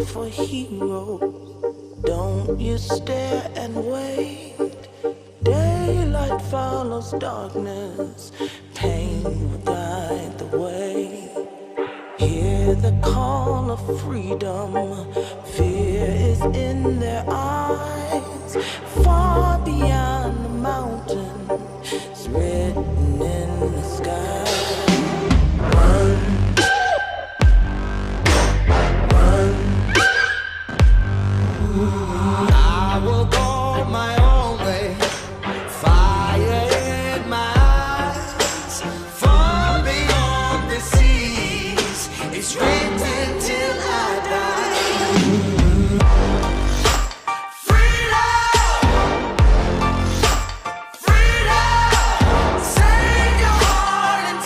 for heroes. Don't you stare and wait. Daylight follows darkness. Pain will guide the way. Hear the call of freedom. Fear is in their eyes. Far beyond the mountain, it's written in the sky. Run, run. I will go my own way. Fire in my eyes, far beyond the seas. It's written till I die. Freedom, freedom. Save your heart and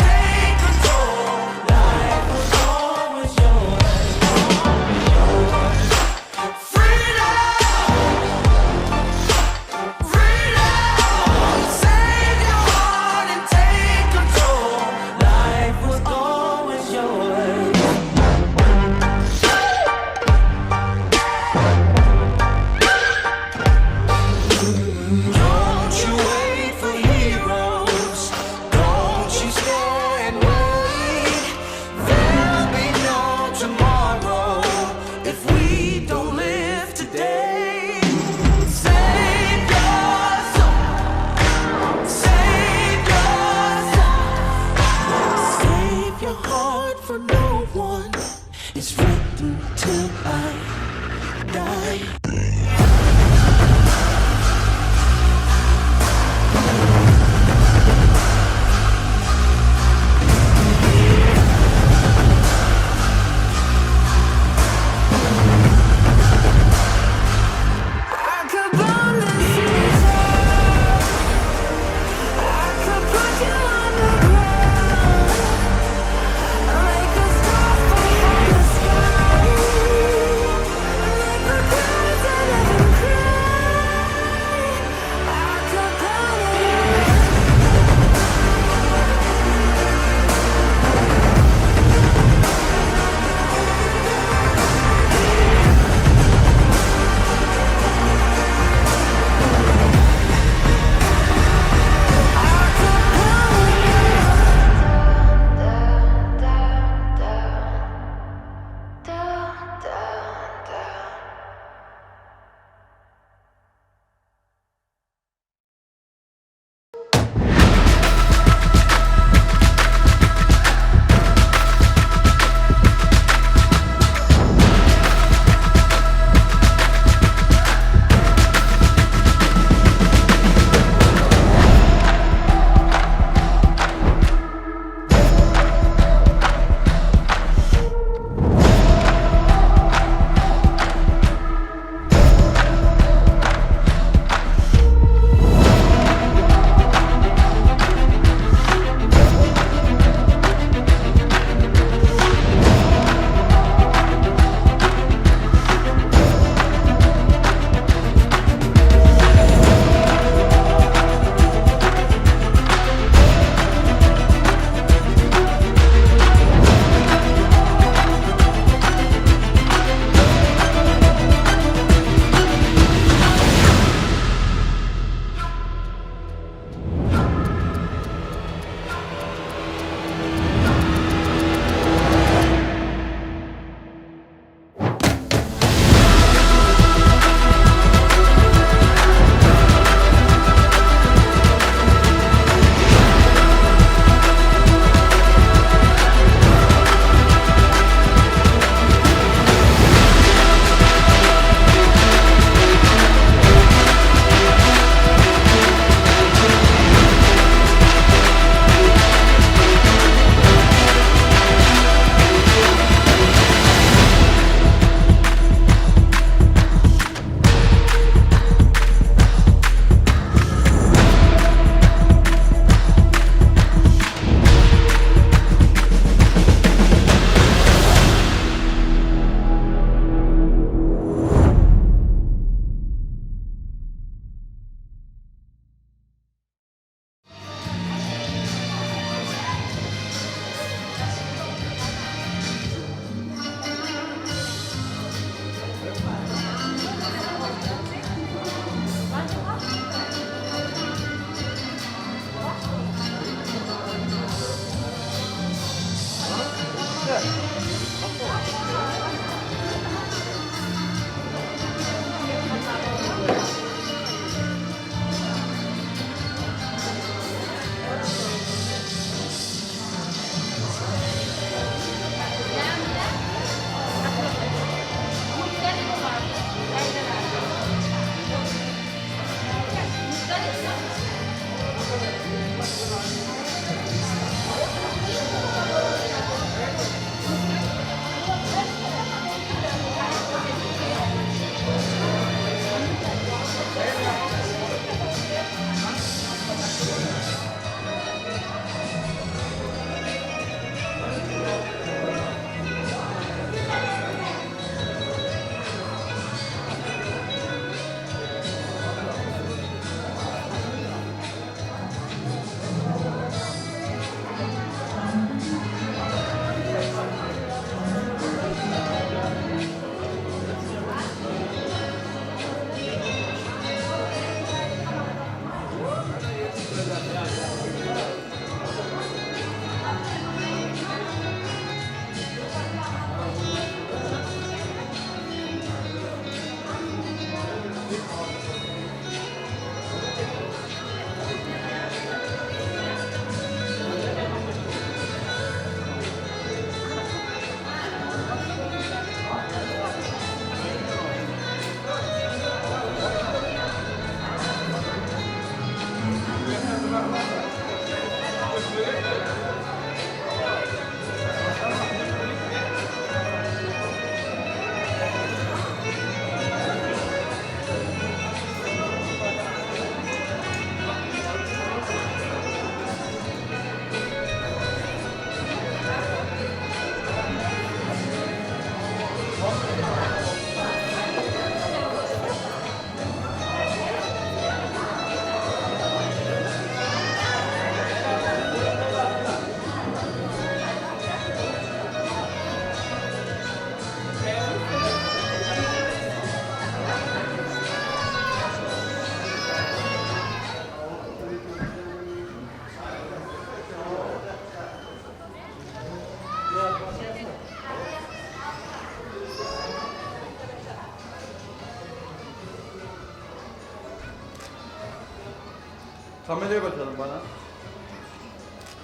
Kameraya bakalım bana.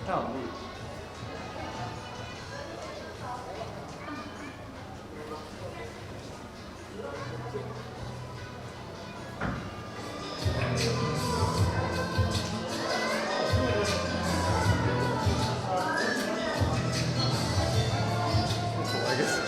Tamam buyur. Kolay gelsin.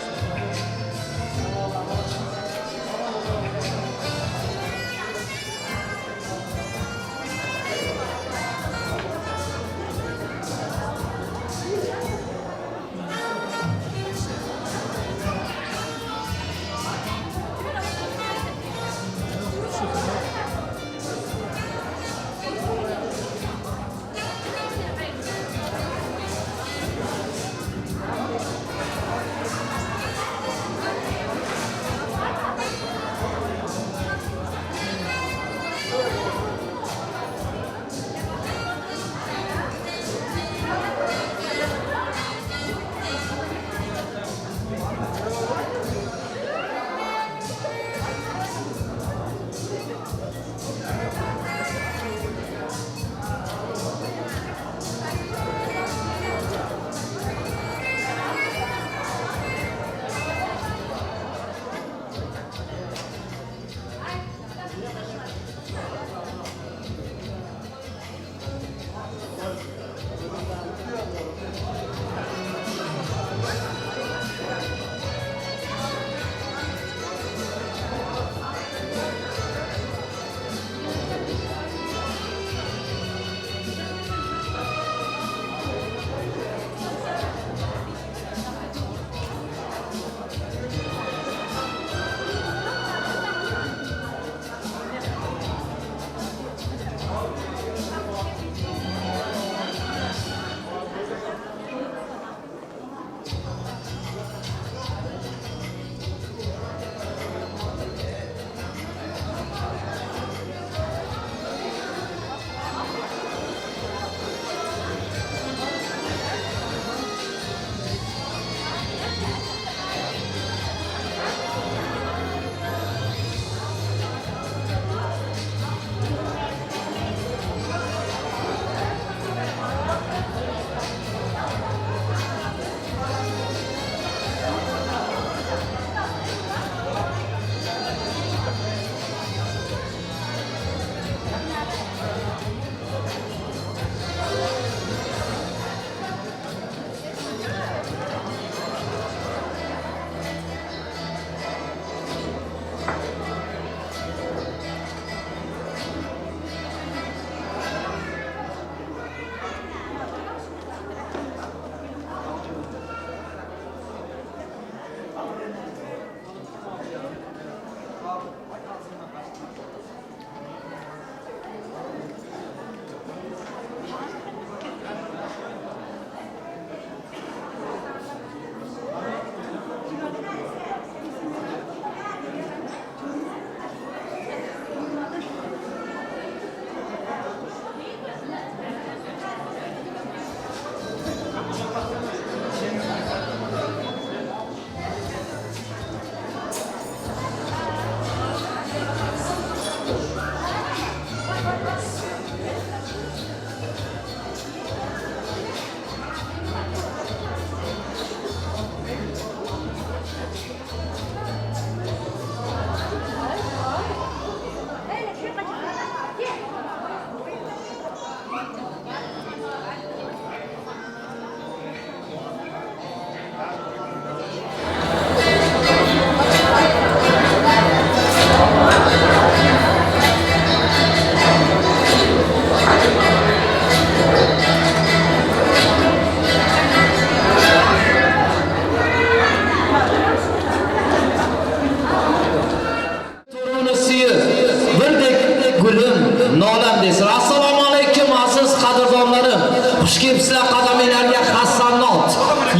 Nolam desin. Assalomu alaykum aziz qadrdonlarim. Xush kelibsizlar qadaminglarga hasanot.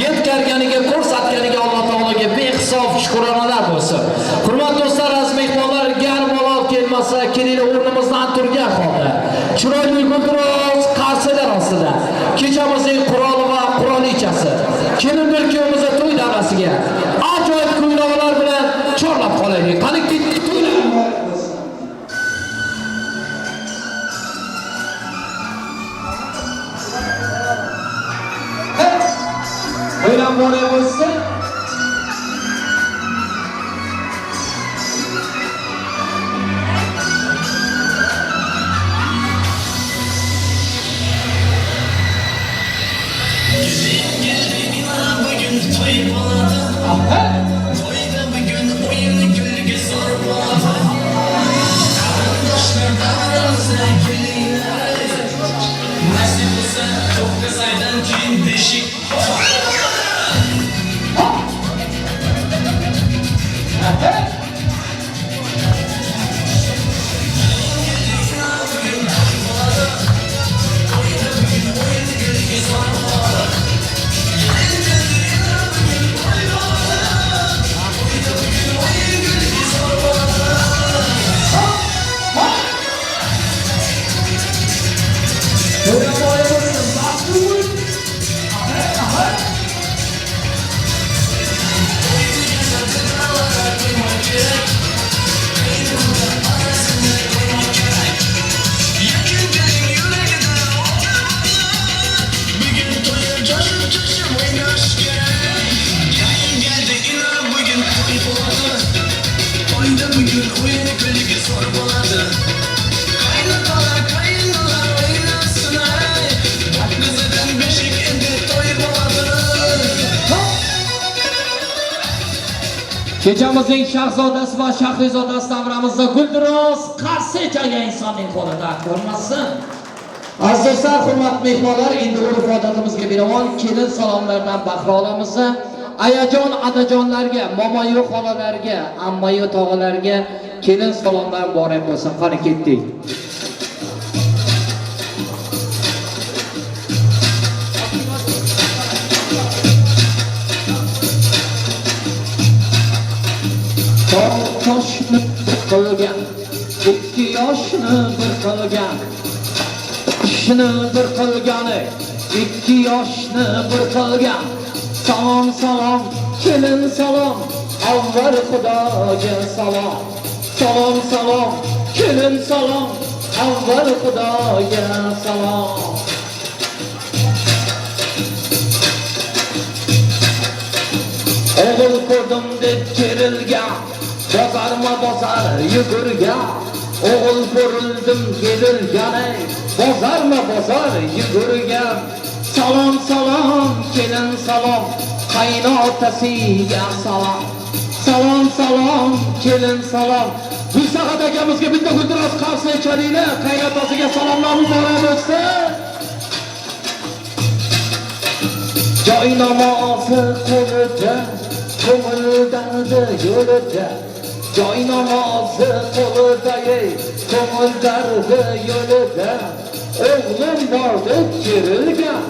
Yetkarganiga, ko'rsatganiga Alloh taologa behisob shukronalar bo'lsin. Hurmatli do'stlar, aziz mehmonlar, garm olov kelmasa, kelinglar o'rnimizdan turgan holda chiroyli gulduros qarsalar ostida kechamizning quroli va qurolichasi kelindir kuyovimizni to'y davrasiga ajoyib kuylovlar bilan chorlab qolaylik. Qani ketdik to'ylar. To'ylar muborak bo'lsin. Kechamizning shahzodasi va shahrizodasi davramizda guldiroz qarshi chalgan insonning qo'lida ko'rmasin. Aziz do'stlar, hurmatli mehmonlar, endi urf-odatimizga binoan kelin salomlardan bahra olamiz. Ayajon, adajonlarga, momoyu xolalarga, ammayu tog'alarga kelin salomlar muborak bo'lsin. Qani ketdik. Toshni qilgan, ikki yoshni bir qilgan, ishni bir qilgani, ikki yoshni bir qilgan. Salom salom, kelin salom, avval Xudoga salom. Salom salom, kelin salom, avval Xudoga salom. O'g'il ko'rdim deb kerilgan, bozarma bozar yugurgan. O'g'il ko'rildim kerilgan, bozarma bozar yugurgan. Salom salom, kelin salom, qaynotasiga salom. Salom salom, kelin salom. Gulsahad akamizga bitta guldiroz qarshi chalinglar, qaynotasiga salomlar muborak bo'lsin. Joy namozi qo'lida, ko'ngil dardi yo'lida. Joy namozi qo'lida, ko'ngil dardi yo'lida. O'g'lim bordi kerilgan,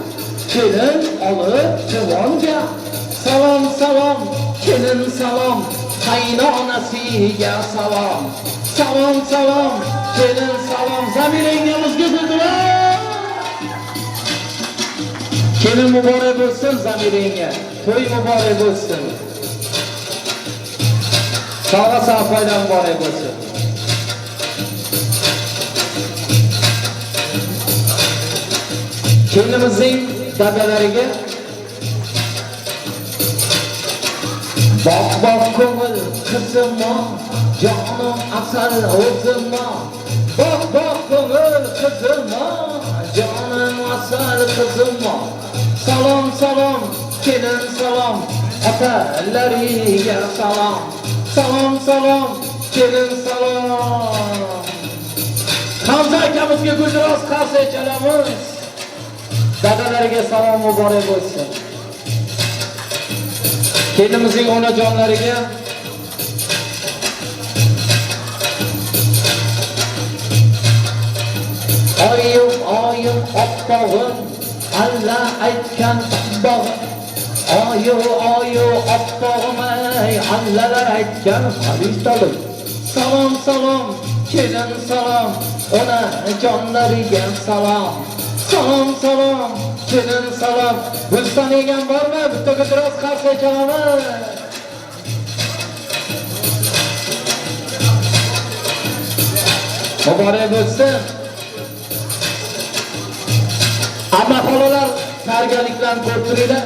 kelin olib juvonga. Salom salom, kelin salom, qaynonasiga salom. Salom salom, kelin salom. Zamira yengamizga guldiroz. Kelin muborak bo'lsin Zamira yenga. To'y muborak bo'lsin. Sog'a sog' muborak bo'lsin. Kelinimizning dadalariga boq boq ko'ngil qizim, jonim asal o'zim. Boq boq ko'ngil qizim, jonim asal qizim. Salom salom, kelin salom, otalariga salom. Salom salom, kelin salom. Hamza akamizga guldiroz qarshi chalamiz. Dadalariga salom muborak bo'lsin. Kelinimizning onajonlariga oyim oyim oppog'im, alla aytgan bog'im. Oyu oyu oppog'im, ey allalar aytgan farishtalim. Salom salom, kelin salom, onajonlariga salom. Salom salom, kelin salom. Guliston yegan bormi? Bitta guldiroz qarshi chalamiz. Muborak bo'lsin. Amma xolalar tayyorgarliklarni ko'rib turinglar.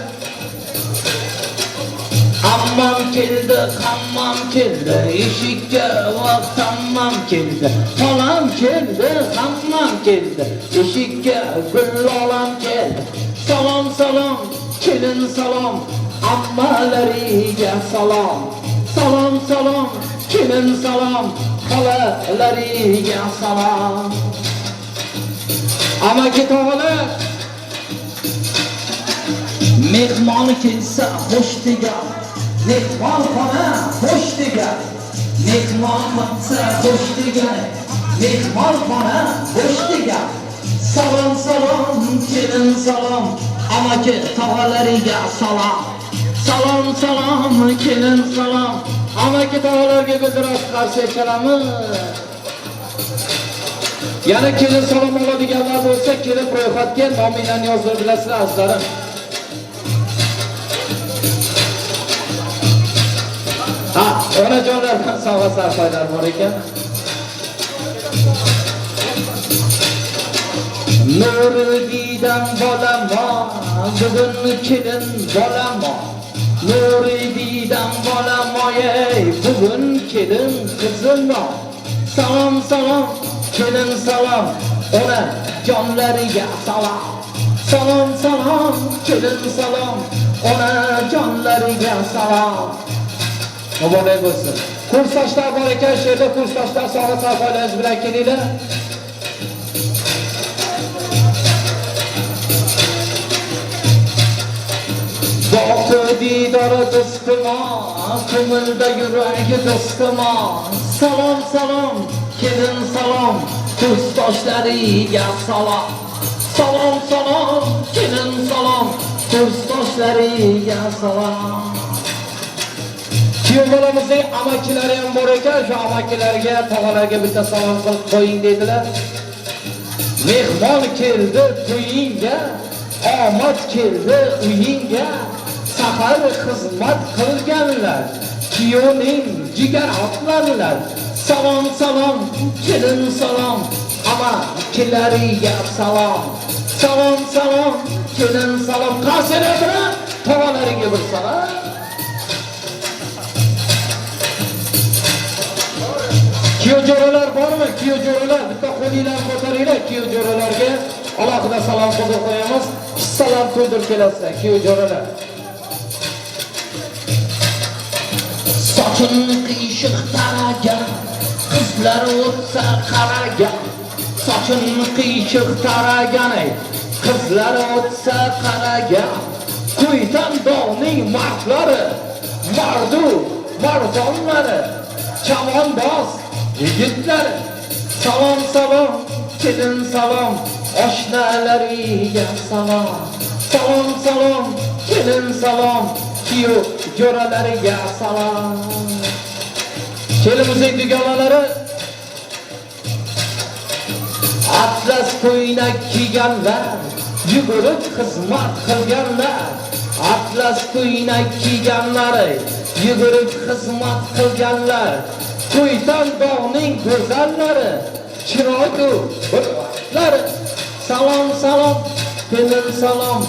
Ammam keldi, hammam keldi, eshikka vaqt hammam keldi. Xolam keldi, hammam keldi, eshikka gullolam keldi. Salom, salom, kelin salom, ammalariga salom. Salom, salom, kelin salom, xolalariga salom. Amaki tog'alar, mehmon kelsa xush degan, mehmonxona xush degan, mehmon kelsa xush degan, mehmonxona xush degan. Salom, salom, kelin salom, amaki tog'alariga salom. Salom, salom, kelin salom, amaki tog'alarga guldiroz qarshi chalamiz. Yana kelin salom oladiganlar bo'lsa, kelib ro'yxatga nominglarni yozib bilasizlar, azizlarim. Ha, onajonlardan sovg'a sarpoylar bor ekan. Nuri diydam bolama, bugun kelin bolama. Nuri diydam bolama, ey, bugun kelin qizim. Salom, salom, kelin salom, ona jonlariga salom. Salom, salom, kelin salom, ona jonlariga salom. Muborak bo'lsin. Kursdoshlar bor ekan, shu yerda kursdoshlar sovg'a sarpoylaringiz bilan kelinglar. Boqdi diydori do'stima, ko'ngilda yuragi do'stima. Salom, salom, kelin salom, kursdoshlariga salom. Salom, salom, kelin salom, kursdoshlariga salom. Kuyov bolamizning amakilari ham bor ekan, shu amakilarga, tog'alarga bitta salom qilib qo'ying dedilar. Mehmon keldi to'yingga, omad keldi uyingga. Sahar xizmat qilganlar, kuyovning jigar otlarlar. Salom, salom, kelin salom, amakilariga salom. Salom, salom, kelin salom, qarshilar bilan tog'alariga bir salom. Kuyov jo'ralar bormi? Kuyov jo'ralar bitta qo'linglarni ko'taringlar. Kuyov jo'ralarga alohida salom qilib qo'yamiz. Hissalar to'ldirib kelasizlar, kuyov jo'ralar. Sochin qiyshiq taragan, qizlar o'tsa qaragan. Sochin qiyshiq taragan, qizlar o'tsa qaragan. Qo'ytan dog'ning mardlari, mardu mardonlari, chavandoz yigitlari. Salom, salom, kelin salom, oshnalariga salom. Salom, salom, kelin salom, kuyov jo'ralariga salom. Kelinimizning dugonalari atlas ko'ynak kiyganlar, yugurib xizmat qilganlar. Atlas ko'ynak kiyganlar, yugurib xizmat qilganlar. Qo'ytan dog'ning go'zallari, chiroyli birlari. Salom, salom, kelin salom,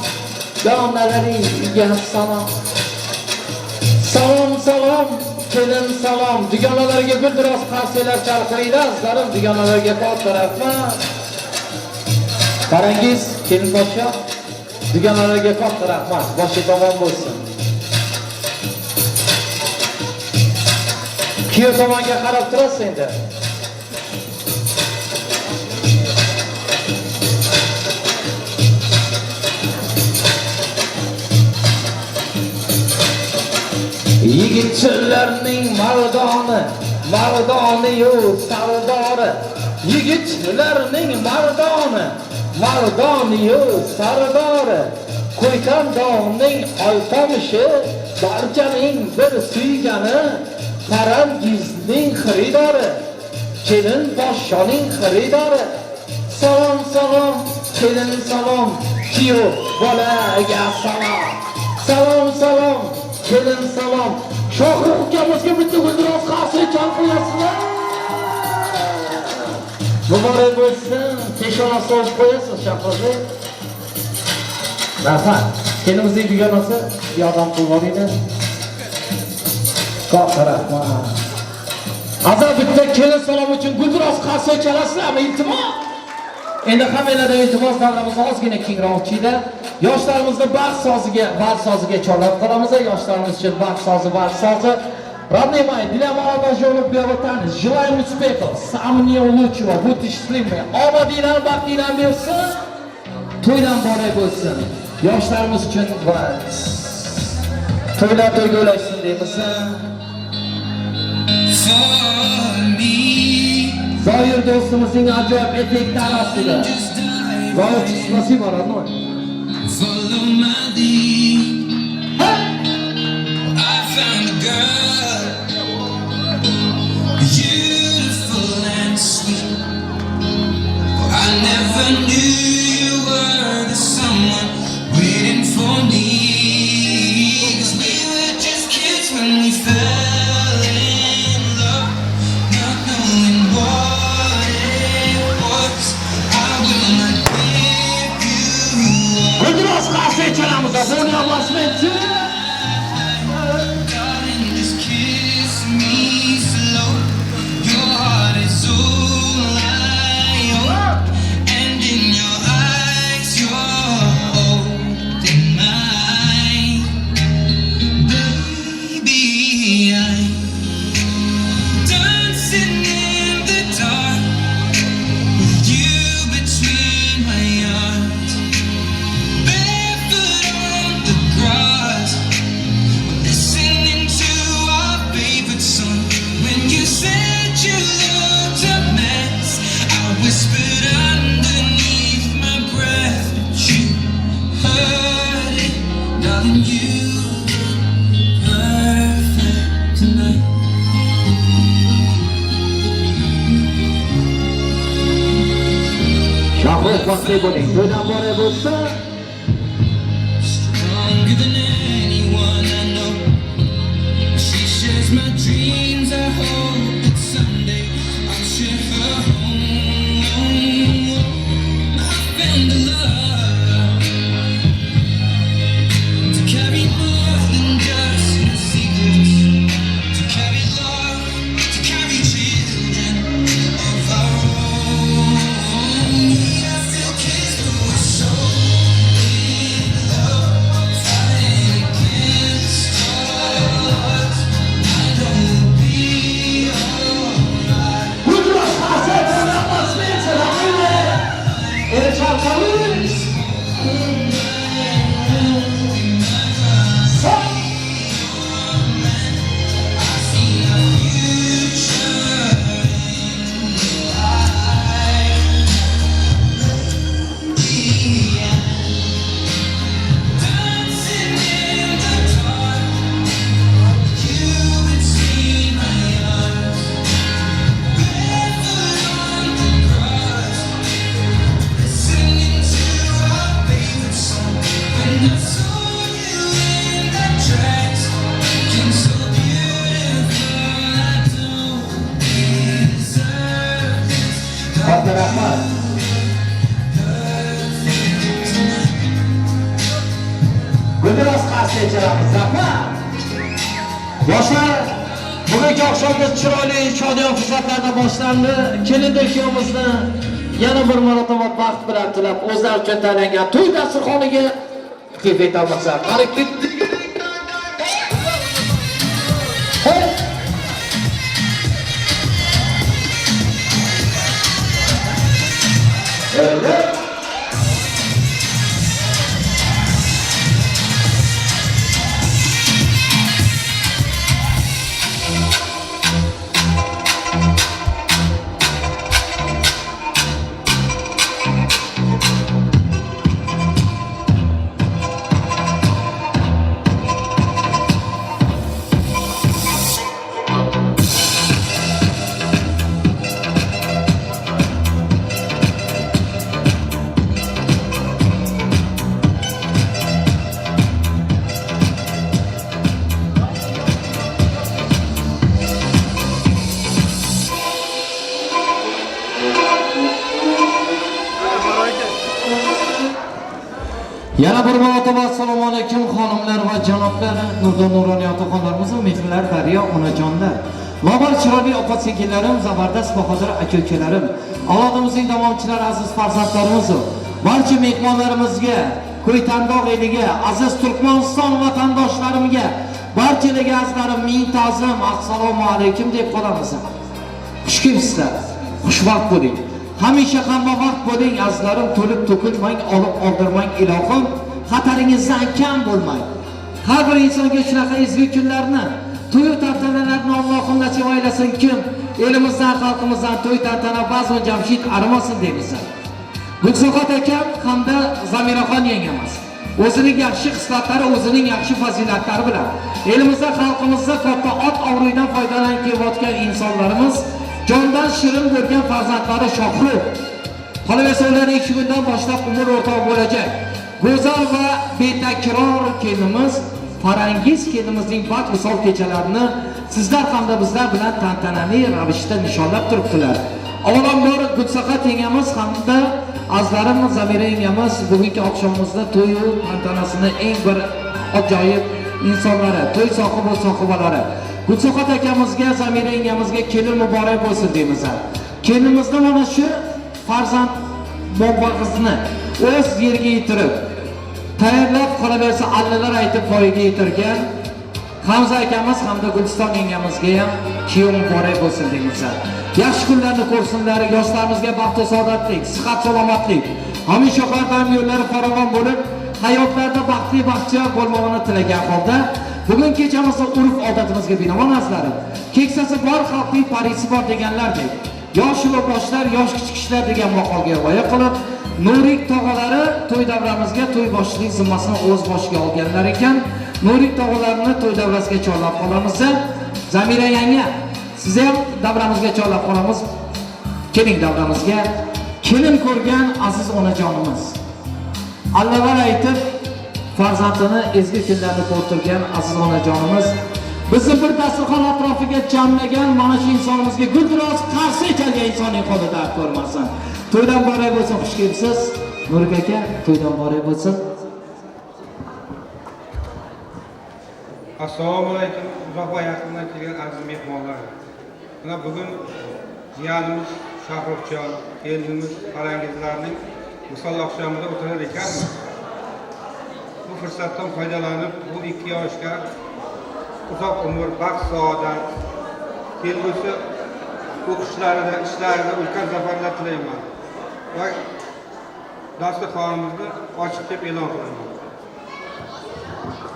donalariga salom. Salom, salom, kelin salom. Dugonalarga guldiroz qarsalar chalqiringlar, azizlarim, dugonalarga katta rahmat. Qarangiz, kelin podsho, dugonalarga katta rahmat. Boshi tomon bo'lsin. Kuyov tomonga qarab turasiz endi. Yigitchilarning mardoni, mardoni-yu sardori. Yigitlarning mardoni, mardoni-yu sardori. Qo'ytan dog'ning oltomishi, barchaning bir suygani, Farangizning xaridori, kelin podshoning xaridori. Salom, salom, kelin salom, kuyov bolaga salom. Salom, salom, kelin salom. Shohruh ukamizga bitta guldiroz qarshi chalib qo'yasizlar. Muborak bo'lsin, peshonasi olib qo'yasiz Shohruh. Rahmat. Kelinimizning dugonasi yordam qilib yuboringlar. Katta rahmat. Azal bitta kelin salom uchun guldiroz qarsak chalasizlarmi, iltimos? Endi hammanglardan iltimos, davramizni ozgina kengroq ichinglar. Yoshlarimizni baxt soziga, vals soziga chorlab qolamiz. Yoshlarimiz uchun baxt sozi, vals sozi. Родные мои, для молодоженов белый танец. Желаем успехов, самого лучшего, будьте счастливы. Omadinglarni, baxtinglarni bersin. To'ydan muborak bo'lsin. Yoshlarimiz uchun vals. To'ylar to'yga ulashsin deymiz. For me, Zoir do'stimizning ajoyib effektlari ostida. just dive. Zoir, спасибо, родной. Follow my lead. I found a girl, beautiful and sweet. I never knew you were the someone waiting for me. 'Cause we were just kids when we fell in love, not knowing what it was. I will not give you up. Guldiroz qarsak chalamiz. Buni aplodismenti. Darling, just kiss me slow. Your heart is all I own, and in your eyes, you're holding mine. Baby, I'm dancing in the dark with you between my arms, barefoot on the grass. Listening to our favorite song. When you said you looked a mess, I whispered underneath my breath, but you heard it, darling. You look perfect tonight. Shohrux, baxtli bo'ling. To'ydan muborak bo'lsin. Stronger than anyone I know. She shares my dreams. I hope that someday I'll share her home. I found a love to carry more than just my secrets, to carry love, to carry children of our own. We are still kids, but we're so in love, fighting against all odds. I know we'll be alright. Guldiroz qarsak, buni aplodismenti. Rahmat. Elchan Qamiz. Son. I see a future in your eyes. Dancing in the dark, you between my arms, barefoot on the grass, listening to our favorite song. When I saw you in that dress, looking so beautiful, I don't deserve this. Katta rahmat. Perfect tonight. Guldiroz qarsak chalamiz. Rahmat. Yoshlar, bugungi oqshomimiz chiroyli, shodiyon fursatlardan boshlandi. Kelinda kuyovimizni yana bir marotaba baxt bilan tilab, o'zlari uchun tanlangan to'y dasturxoniga taklif etamiz. Qani ketdik. Hey! Evet. Hurmat janoblar, nurdan nuroniy otaxonlarimiz, mehrlar daryo onajonlar, lobar chiroyli opa singillarim, zabardast bahodir aka ukalarim, avlodimizning davomchilari, aziz farzandlarimiz, barcha mehmonlarimizga, Ko'ytandog' eliga, aziz Turkmaniston vatandoshlarimga, barchalarga azizlarim ming ta'zim, assalomu alaykum deb qolamiz. Xush kelibsizlar, xushvaqt bo'ling. Hamisha hamma vaqt bo'ling azizlarim, to'lib to'kilmang, olib oldirmang ilohim, xataringizdan kam bo'lmang. Har bir insonga shunaqa ezgu kunlarni, to'y tantanalarni Allohim nasib aylasin kim elimizdan, xalqimizdan to'y tantana bazm jamshid arimasin deymiz. Gulsohat akam hamda Zamiraxon yengamiz o'zining yaxshi xislatlari, o'zining yaxshi fazilatlari bilan elimizda, xalqimizda katta ot obro'yidan foydalanib kelayotgan insonlarimiz, jondan shirin bo'lgan farzandlari Shohrux, qolaversa ularning 2 kundan boshlab umr o'rtog'i bo'lajak go'zal va betakror kelinimiz Farangiz kelinimizning baxt visol kechalarini sizlar hamda bizlar bilan tantanali ravishda nishonlab turibdilar. Avvalambor Gulsahat yengamiz hamda azizlarimiz Zamira yengamiz bugungi oqshomimizda to'y tantanasini eng bir ajoyib insonlari, to'y sohibi sohibalari Gulsahat akamizga, Zamira yengamizga kelin muborak bo'lsin deymiz. Kelinimizni mana shu farzand bobog'izni o'z yerga yetirib, tayyorlab qolaversa allalar aytib poyiga yetirgan Hamza akamiz hamda Guliston yengamizga ham kuyov muborak bo'lsin deymiz. Yaxshi kunlarni ko'rsinlar, yoshlarimizga baxt va saodatlik, sihat salomatlik, hamisha har doim yo'llari farovon bo'lib, hayotlarida baxtli baxtiyor bo'lmoqini tilagan holda bugun kechamizni urf odatimizga binoan azizlarim, keksasi bor xalqning parisi bor deganlardek, yosh va boshlar, yosh kichik kishilar degan maqolga rioya qilib, Nurik tog'alari to'y davramizga to'y boshchilik zimmasini o'z boshiga olganlar ekan. Nurik tog'alarini to'y davrasiga chorlab qolamiz. Zamira yanga, sizni ham davramizga chorlab qolamiz. Keling davramizga. Kelin ko'rgan aziz onajonimiz, allalar aytib farzandini ezgu kunlarni ko'rtirgan aziz onajonimiz, bizni bir dasturxon atrofiga jamlagan mana shu insonimizga guldiroz qarshi chalgan insonning qo'li dard ko'rmasin. To'ydan muborak bo'lsin, xush kelibsiz. Nurik aka, to'ydan muborak bo'lsin. Assalomu alaykum, uzoq va yaqindan kelgan aziz mehmonlar. Mana bugun jiyanimiz Shohruxjon, kelinimiz Farangizlarning visol oqshomida o'tirar ekanmiz. Bu fursatdan foydalanib, bu ikki yoshga uzoq umr, baxt, saodat, kelgusi o'qishlarida, ishlarida ulkan zafarlar tilayman. Va dasturxonimizni ochiq deb e'lon qilaman.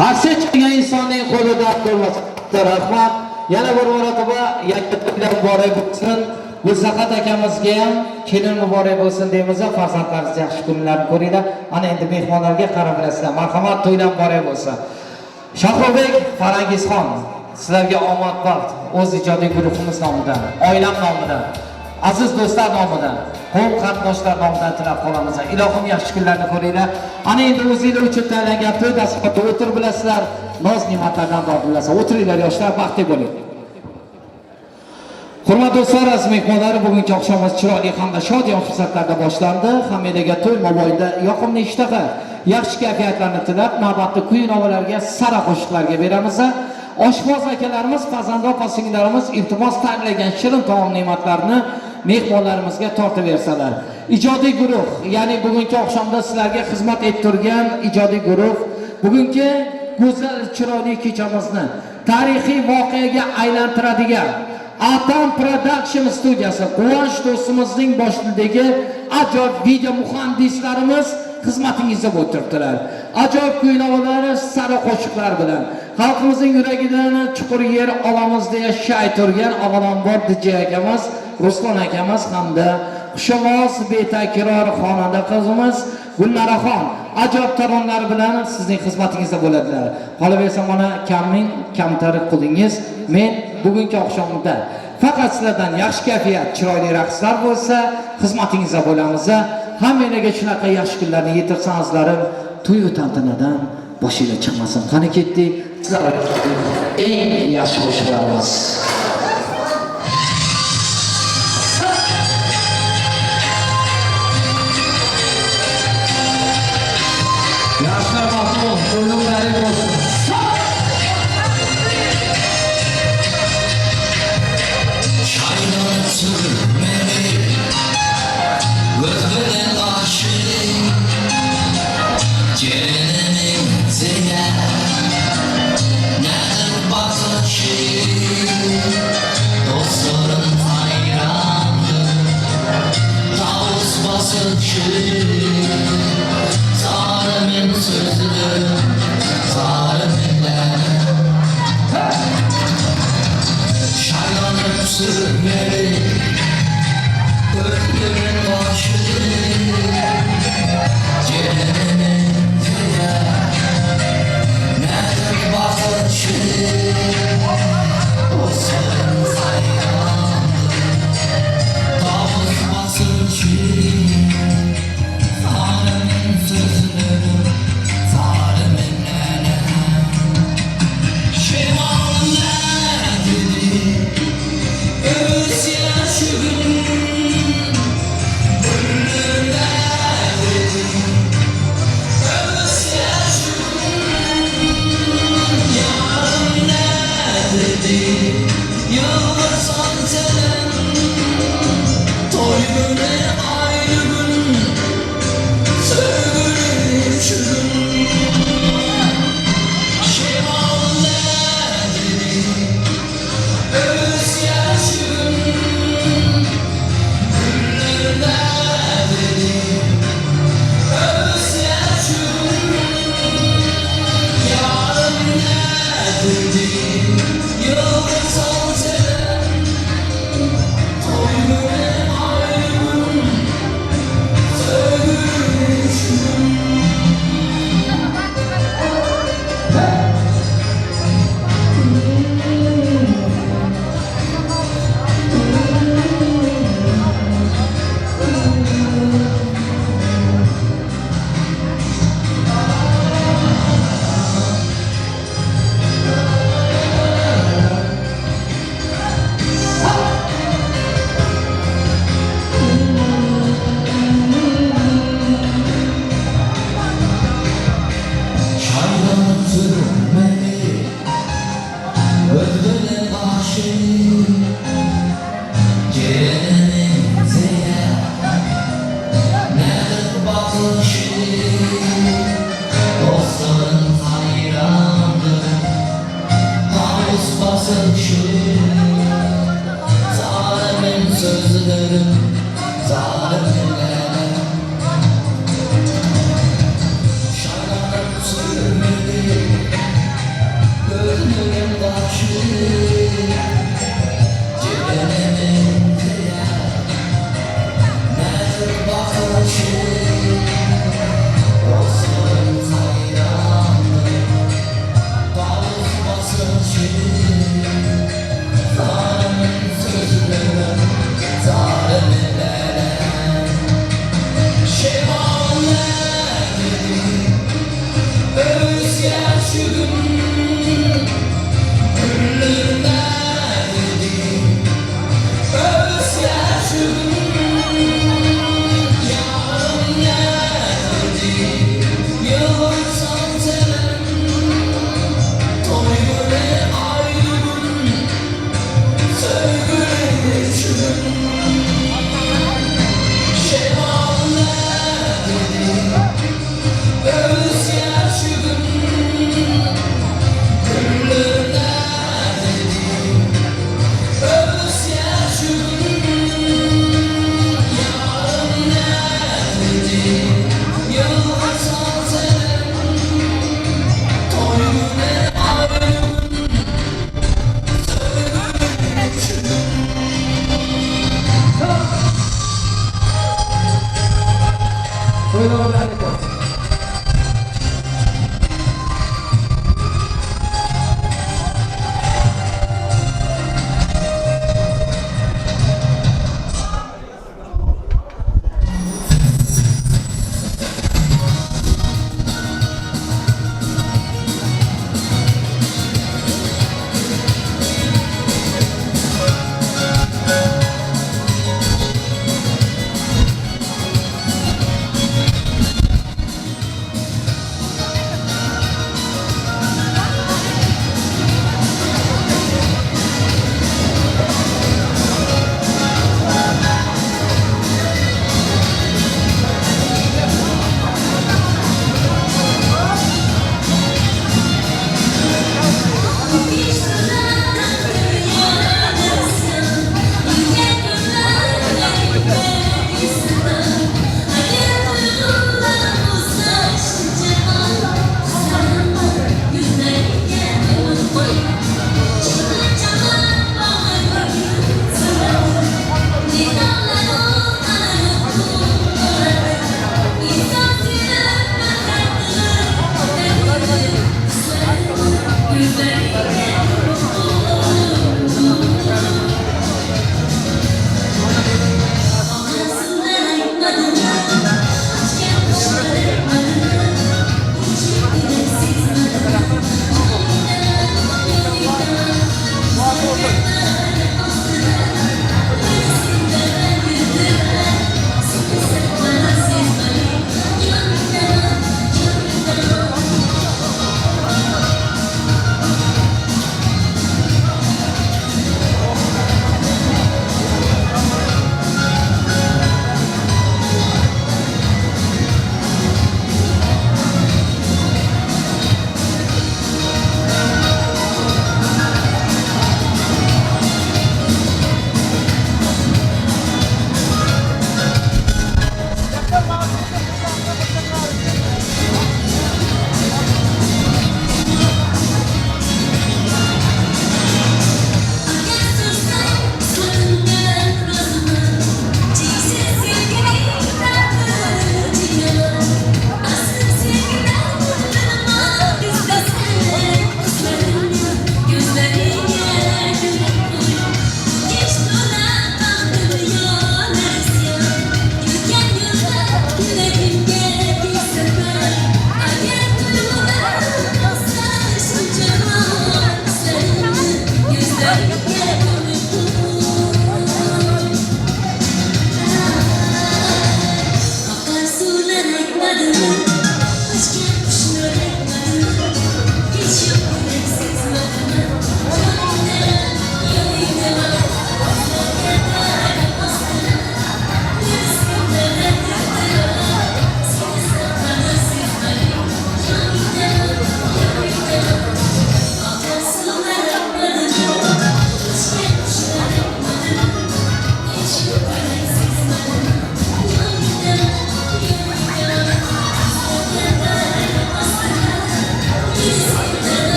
Qarshi chiqqan insonning qo'li dard ko'rmasin. Rahmat. Yana bir marotaba yangi to'ylar muborak bo'lsin. Gulsahat akamizga ham kelin muborak bo'lsin deymiz. Farzandlaringiz yaxshi kunlarni ko'ringlar. Ana endi mehmonlarga qarab bilasizlar. Marhamat, to'ylar muborak bo'lsin. Shohruxbek, Farangizxon, sizlarga omad baxt o'z ijodiy guruhimiz nomidan, oilam nomidan, aziz do'stlar nomidan, qavm qarindoshlar nomidan tilab qolamiz. Ilohim yaxshi kunlarni ko'ringlar. Ana endi o'zinglar uchun tayinlangan to'y dasturxonda o'tirib bilasizlar, noz ne'matlardan dod bilasizlar. O'tiringlar yoshlar, baxtli bo'ling. Hurmatli do'stlar, aziz mehmonlar, bugungi oqshomimiz chiroyli hamda shodiyon fursatlarda boshlandi. Hammalarga to'y mobaynida yoqimli ishtaha, yaxshi kayfiyatlarni tilab, navbatni kuy-navolarga, sara qo'shiqlarga beramiz. Oshpoz akalarimiz, pazanda opa singillarimiz iltimos tayyorlagan shirin taom ne'matlarini mehmonlarimizga tortib bersalar. Ijodiy guruh, ya'ni bugungi oqshomda sizlarga xizmat ettirgan ijodiy guruh bugungi go'zal chiroyli kechamizni tarixiy voqeaga aylantiradigan Atam Production studiyasi Quvonch do'stimizning boshlig'idagi ajoyib video muhandislarimiz xizmatingizda o'tiribdilar. Ajoyib kuy-navolar, sara qo'shiqlar bilan xalqimizning yuragidan chuqur yer olamiz deya shay turgan avvalambor DJ akamiz Ruslan akamiz hamda xushovoz betakror xonanda qizimiz Gulnaraxon ajoyib taronalar bilan sizning xizmatingizda bo'ladilar. Qolaversa mana kamning kamtari qulingiz men bugungi oqshomda faqat sizlardan yaxshi kayfiyat, chiroyli raqslar bo'lsa xizmatingizda bo'lamiz. Hammanglarga shunaqa yaxshi kunlarni yetirsin azizlarim, to'y tantanadan boshinglar chiqmasin. Qani ketdik, sizlar eng yaxshi qo'shiqlarimiz. Yaxshilar baxtli bo'ling, to'ylar muborak bo'lsin.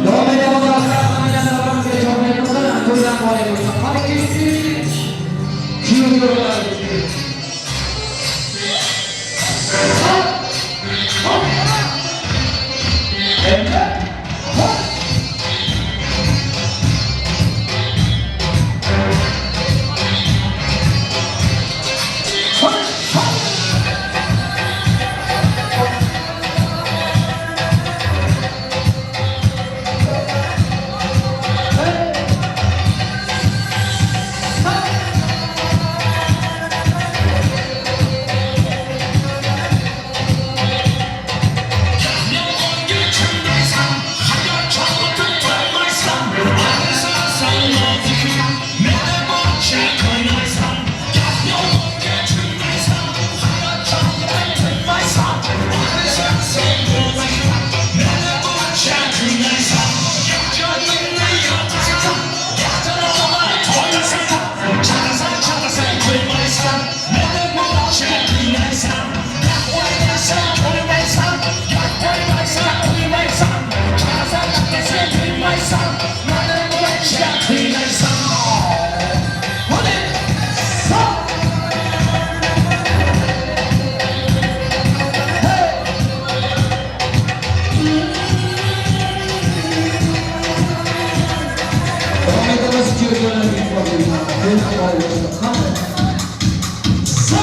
Davom etamiz. Tinglaysan, mani muncha qiynaysan. Hadi, sa. Davom etamiz kuyovjo'larga. Sa. Sa.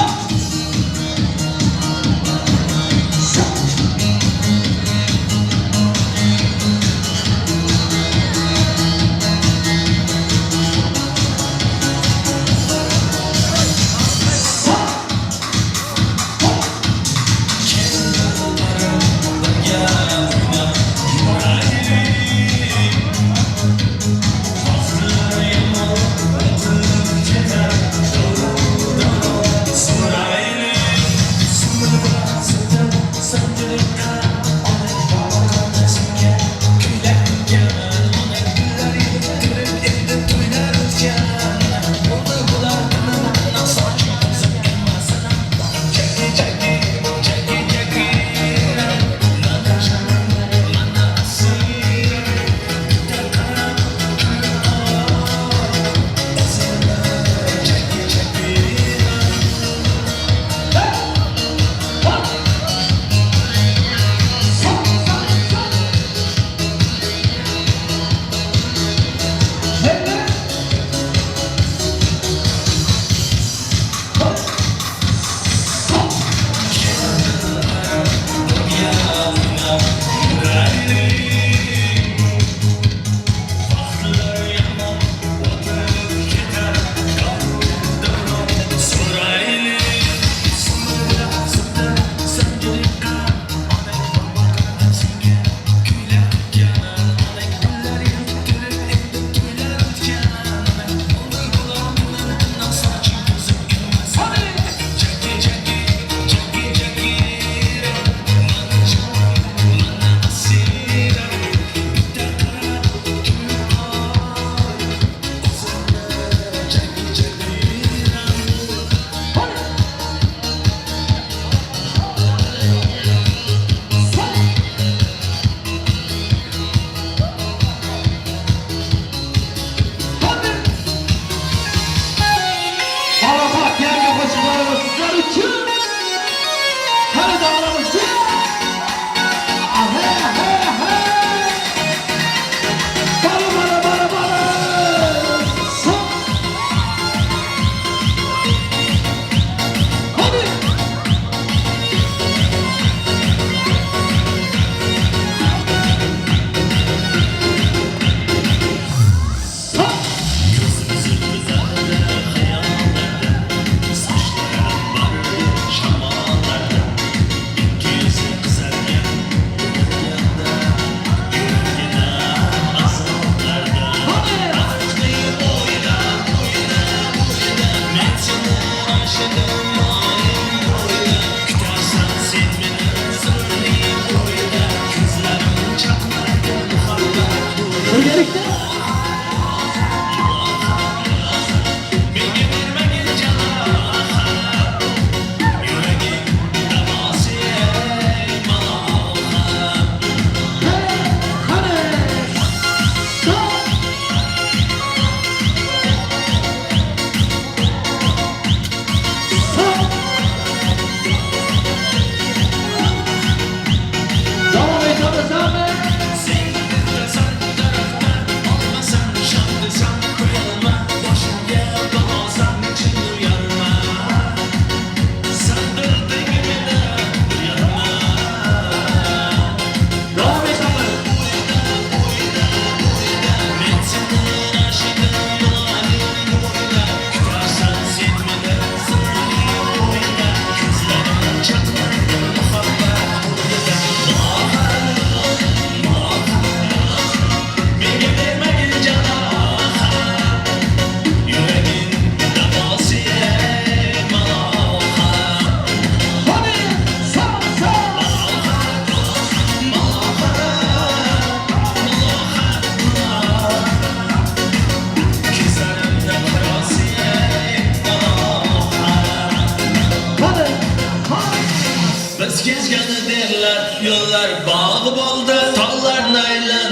Sa.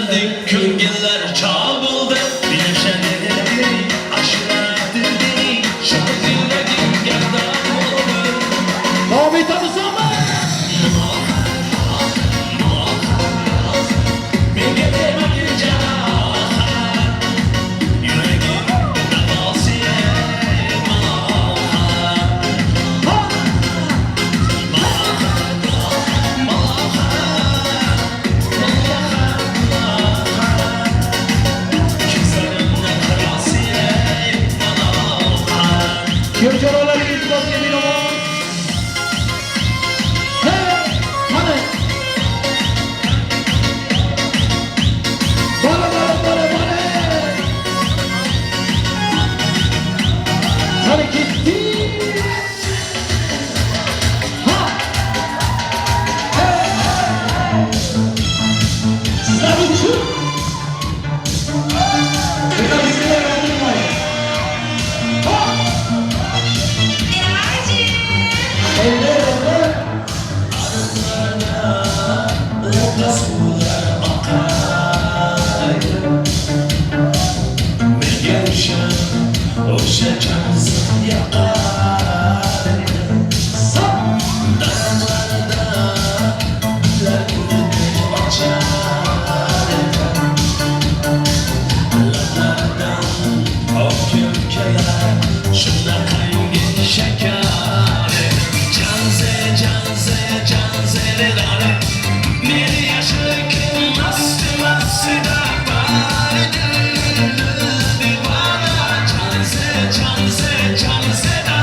Sendek ko'ngillar chog' bo'ldi. Yashadim, ashuladim, shoh yuragim gado bo'ldi. Davom etamizmi? Menga demagin jarohat, yuragim davosi malohat. Malohat, malohat, malohat, ko'zlarimni qirosi malohat. Kuyovjo'ralarga iltimosga binoan. Hey, qani. Bora, bora, bora, bora. Qani ketdik. Ha. Hey, hey. Sizlar uchun. Bizlar unutmayın. Ha. Eller, eller. O'qqa suvlar oqar, menga o'sha jonzot yoqar. Daraxtlarda gullar guldek ochar, lablaridan o'pkim kelar shunaqangi shakar. Janze, janze, janze, dare. Meni yashikim masti mastida bari divana. Janze, janze, janze da.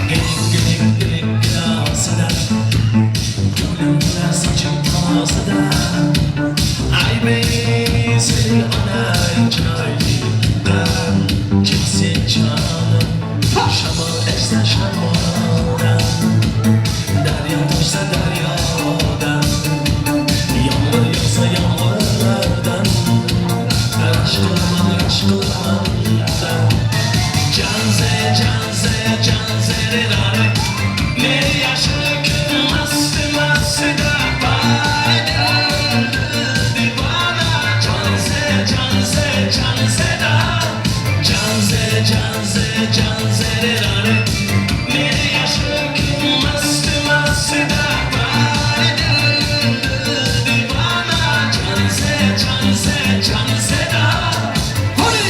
Gilik gilik gilik gilosida, ko'nglim bilan sochim tosida. Ay seni onang chiroyli kim sen jonim? Shamol essa shamoldan, daryo toshsa daryodan, yomg'ir yog'sa yomg'irlardan, rashk qilaman, rashk qilaman. Janze, janze, janze, dare. Meni yashikim masti mastida bari divana. Janze, janze, janze da. Janze, janze, janze, dare. Meni yashikim masti mastida bari divana. Janze, janze, janze da. Hadi.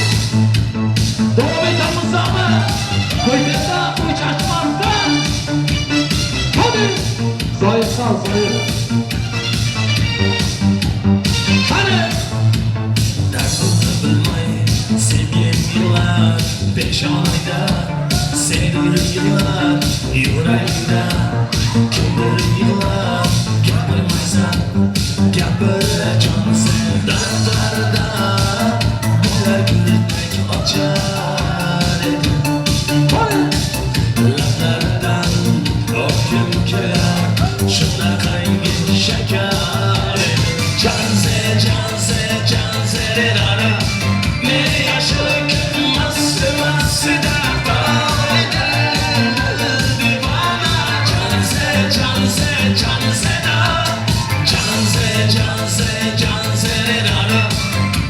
Davom etamizmi? Qo'yda, o'chashmasda. Hadi. Zoir sal, Zoir. Qani. Dardimni bilmay sevgim yig'lar, peshonangda sedir yig'lar, yuragingda kimdir yig'lar. Gapirmaysan, gapir jonsen. Daraxtlarda gullar guldek ochar edi. Hadi. Lablaridan o'pkim kelar shunaqangi shakar. Janze, janze, janze, dare. Meni yashikim masti mastida bari divana. Janze, janze, janze da. Janze, janze, janze, dare.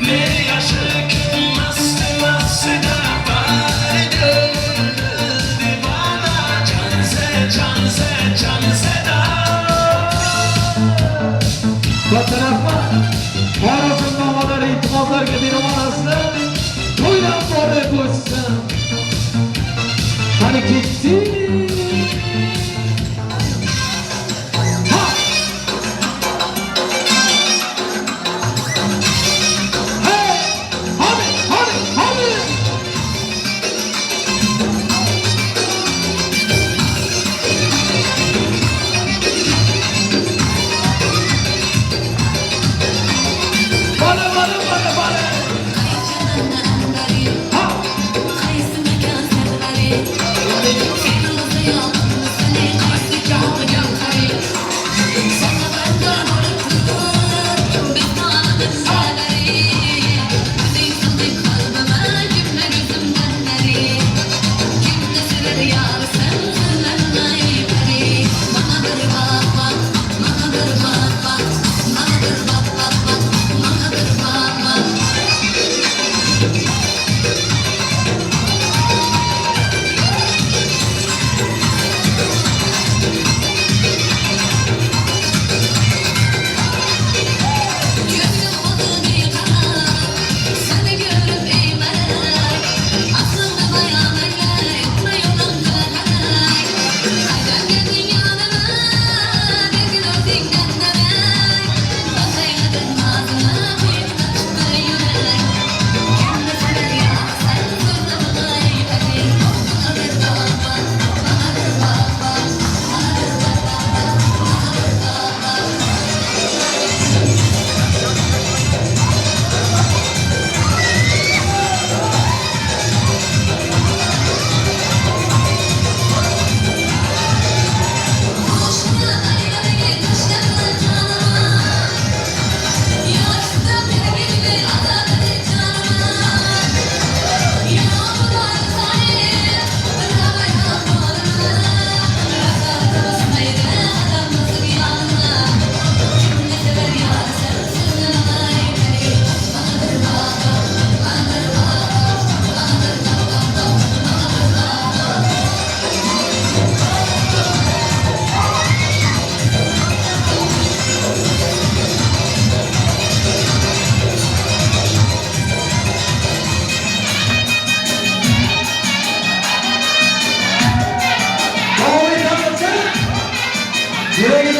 Meni yashikim masti mastida bari divana. Janze, janze, janze da. Katta rahmat. Xorazm domlalari iltimoslarga binoan asli to'ylar muborak bo'lsin. Qani ketdik. Ha! Hey! Hadi, hadi, hadi! Bana, bana, bana, bana! Ha! Qaysi makon sarvari?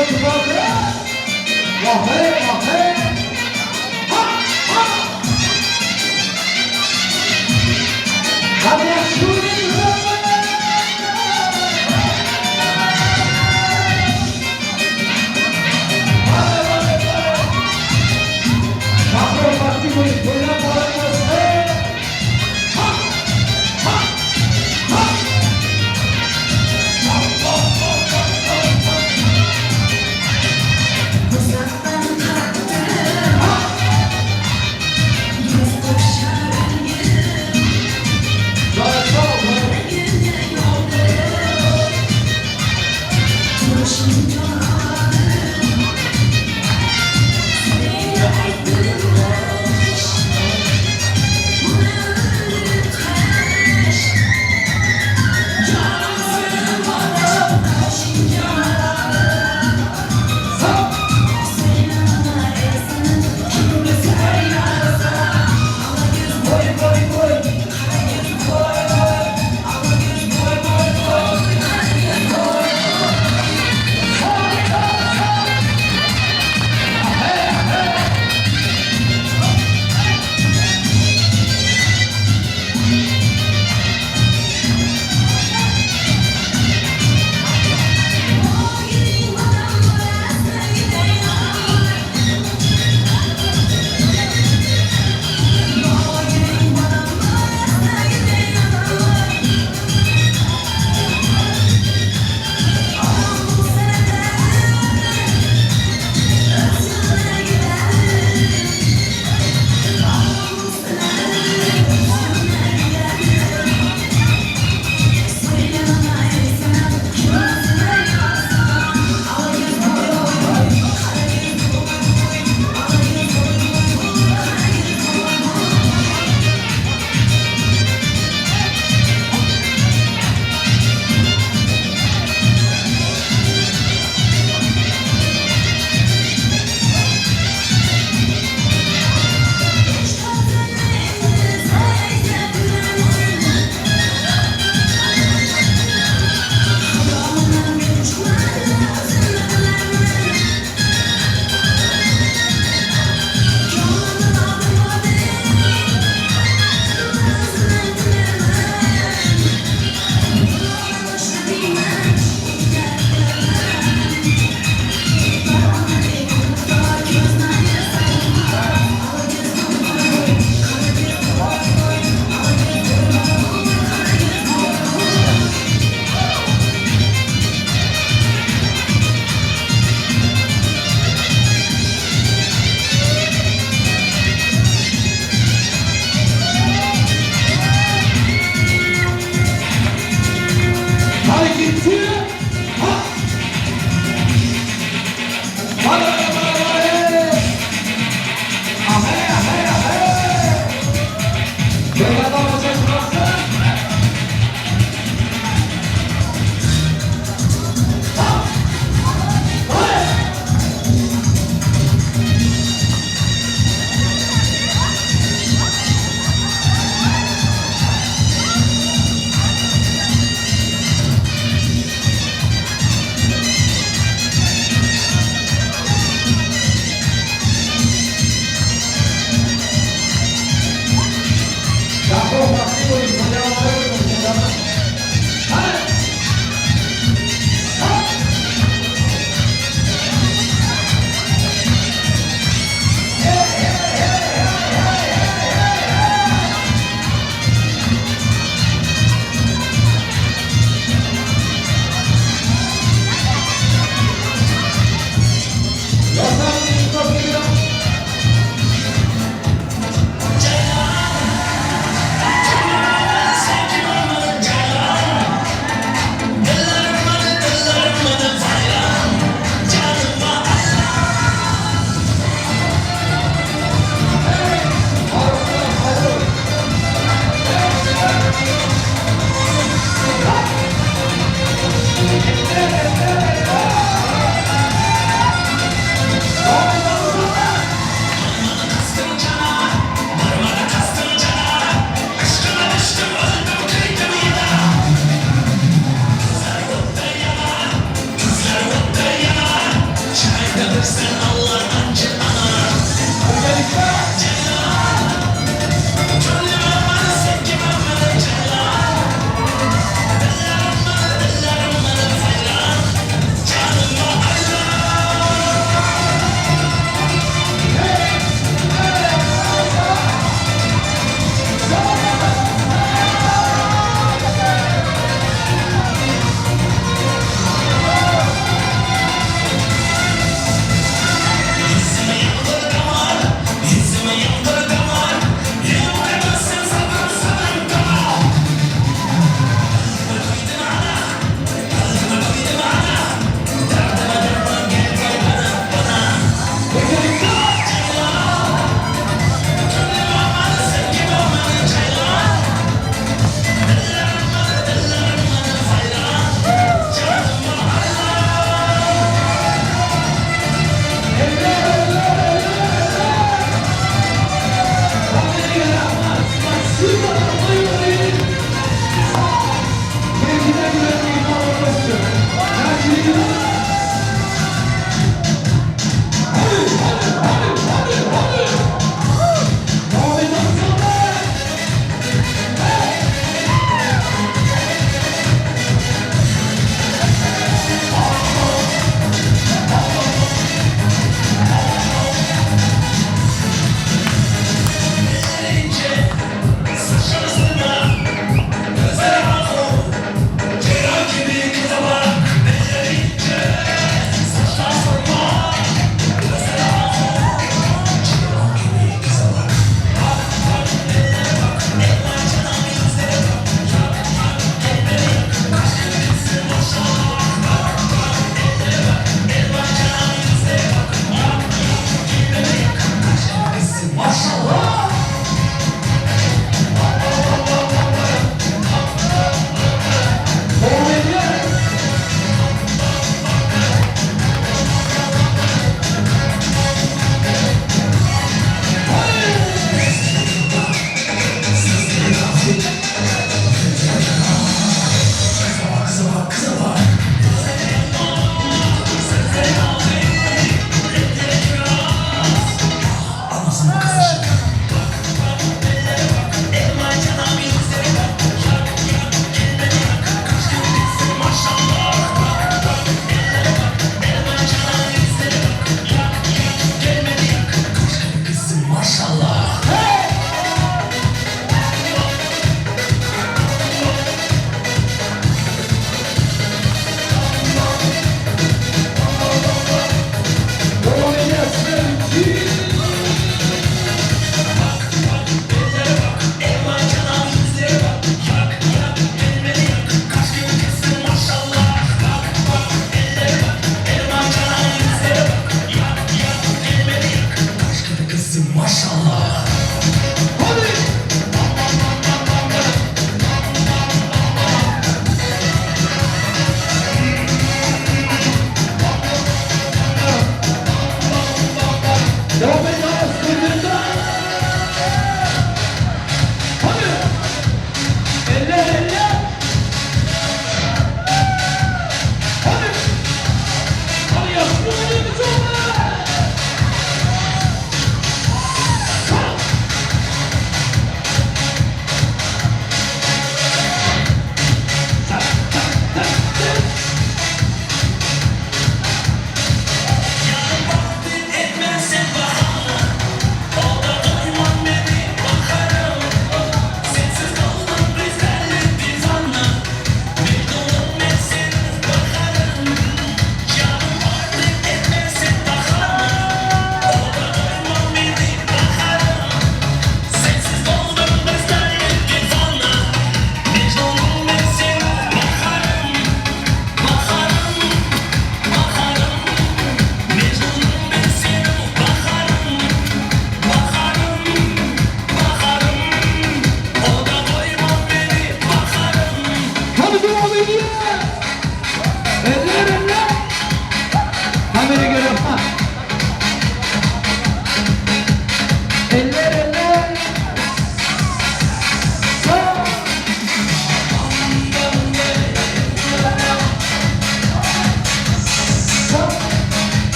Ittifoqi. Vohe, vohe. Ha, ha. Hadi yaxshi. Shahrukh Baxtiyev to'ylab boramiz. Ha, ha, ha.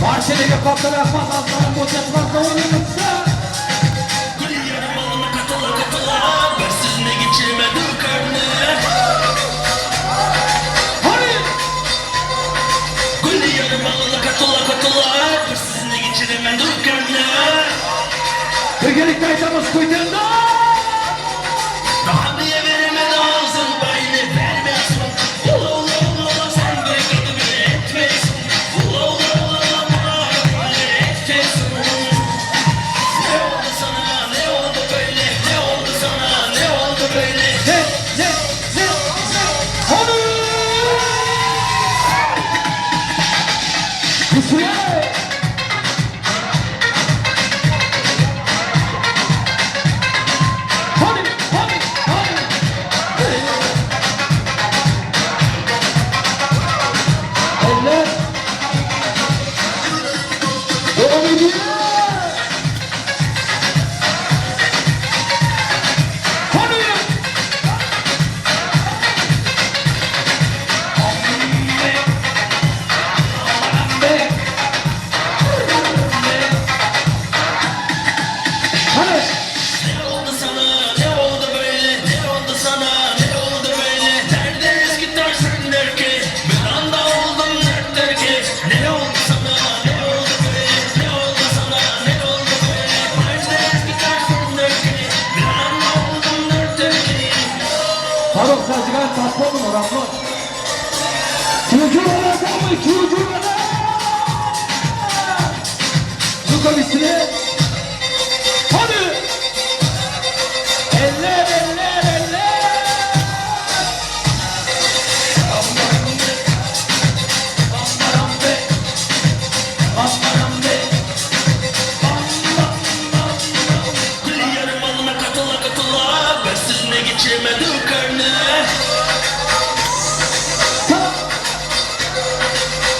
Barchalarga katta rahmat, azizlarim, bo'lyapman, o'yinimizda. Birgalikda aytamiz, Kuytenda. Daha niye veremedi ağzın payını vermesin. Ula ula ula ula sen bırakını bile etmesin. Ula ula ula ula bana bile etmesin. Ne oldu sana, ne oldu böyle? Ne oldu sana, ne oldu böyle? Ne, ne, ne, ne? Hadi! Kusuya! Hadi, hadi, hadi! Eller! Devam ediyor! Hadi! Hadi! Ne oldu sana, ne oldu böyle? Ne oldu sana, ne oldu böyle? Nerede eski tarzın der ki? Bir anda oldum der ki. Ne oldu sana, ne oldu böyle? Ne oldu sana, ne oldu böyle? Nerede eski tarzın der ki? Bir anda oldum der ki. Faruk Sajigan Tasmonov, rahmat. Kuyucular bormi? Kuyucular! Rukavisini. Hadi! Eller, eller, eller! Bambarambe, bambarambe, bam bam bam bam. Gül alına katıla katıla. Ben sizinle geçirmedim karnı.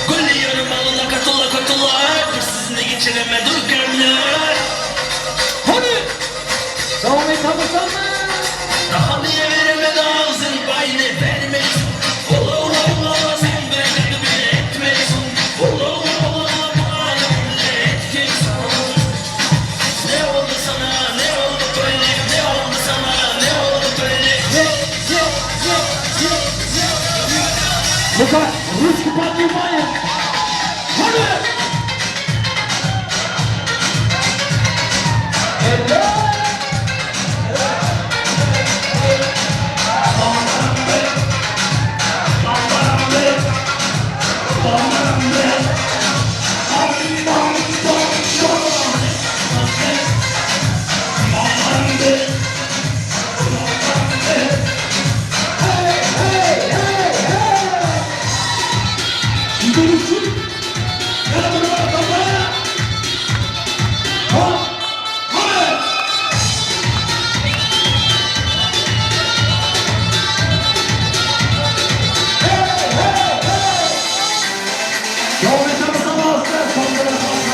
Gül yarım alına katıla katıla. Ben sizinle geçiremedim karnı. Hadi! Davam etamiz. Daha niye veremedi ağzın payını vermesin. Ula ula ula ula sen bırakını bile etmesin. Ula ula ula ula bana bile etmesin. Ne oldu sana, ne oldu böyle? Ne oldu sana, ne oldu böyle? Ye, ye, ye, ye, ye. Ну-ка, ручки поднимаем. Hadi! Eller! Sizler için yana buraya kafaya. Hop! Hadi! Hey, hey, hey! Davom etamiz azizlar, kattalar rahmat.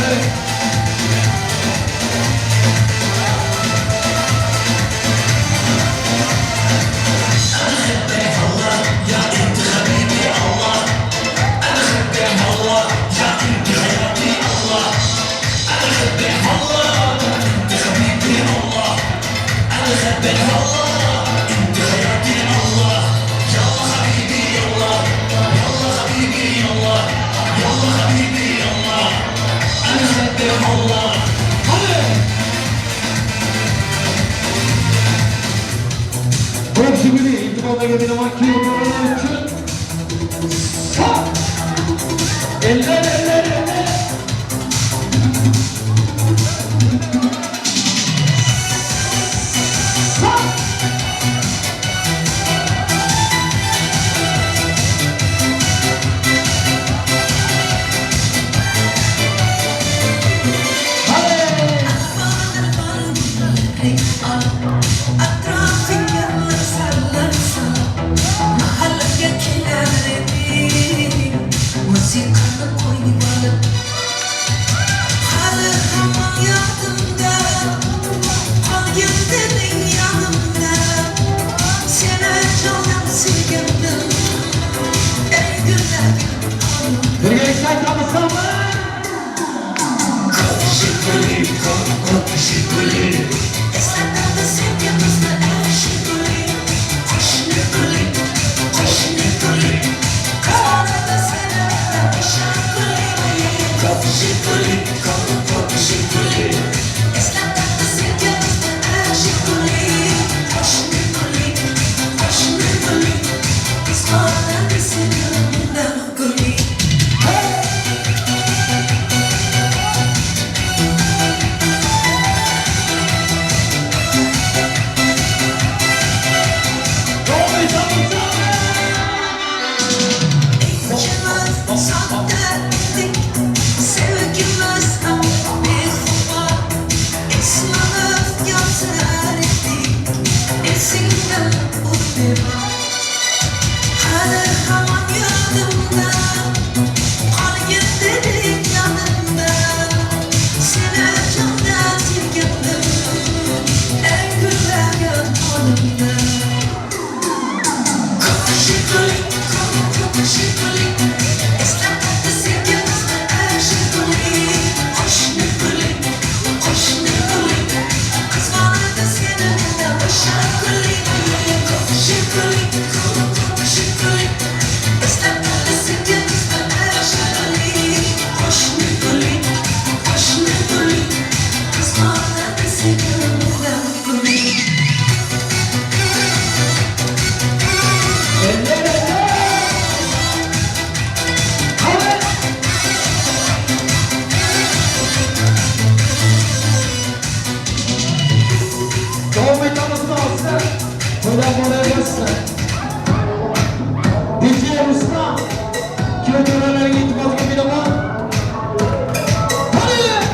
Evet. Hadi! Ko'p shug'uli iltimoslarga binoan kuyovlar uchun. Ha! Eller, eller, eller! Ha! Qaytamiz. Davom etamiz hozir. To'ylar bo'laversin. DJ Rustam kuyov-jo'ralarga iltimosga beraman. Qani! Hey, hey!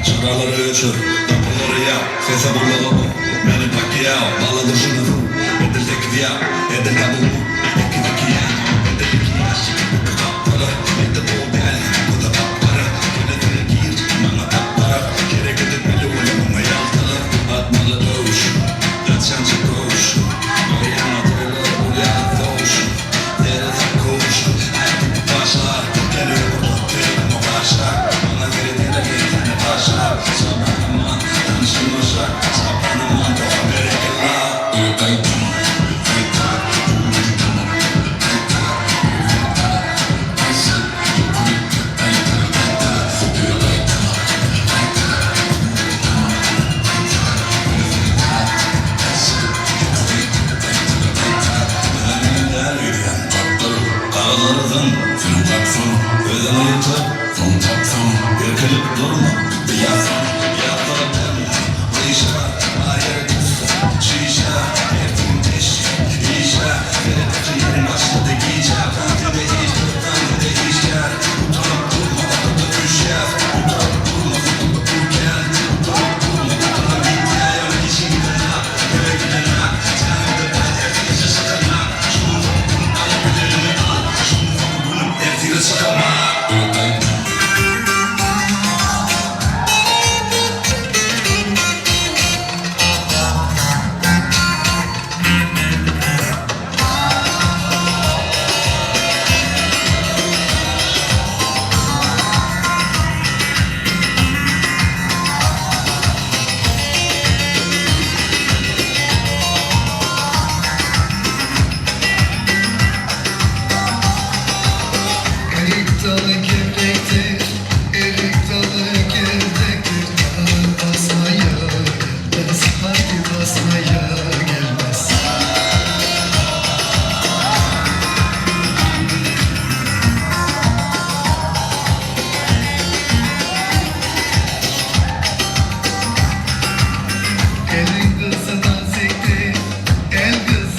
Çıraları öçür, kapıları yak, sese bulalım. Beni Pacquiao, bağladı şunu. Edil tekviya, edil tabulu. Eki zekiya, edil ikiya. Kapları, edil bu del, bu da kapları. Kendisine gir, bana tapara. Gerek edilmeli, uyanıma yaltalı. Atmalı dövüş, kaçancı koğuş. Uyana dolu, uyana doğuş. Derede koğuş, hayatımı başlar. Geliyor, geliyor, başlar. Bana göre dile gel, başlar. Sabanıma, tanışılmışlar. Sabanıma, doğa bereketler.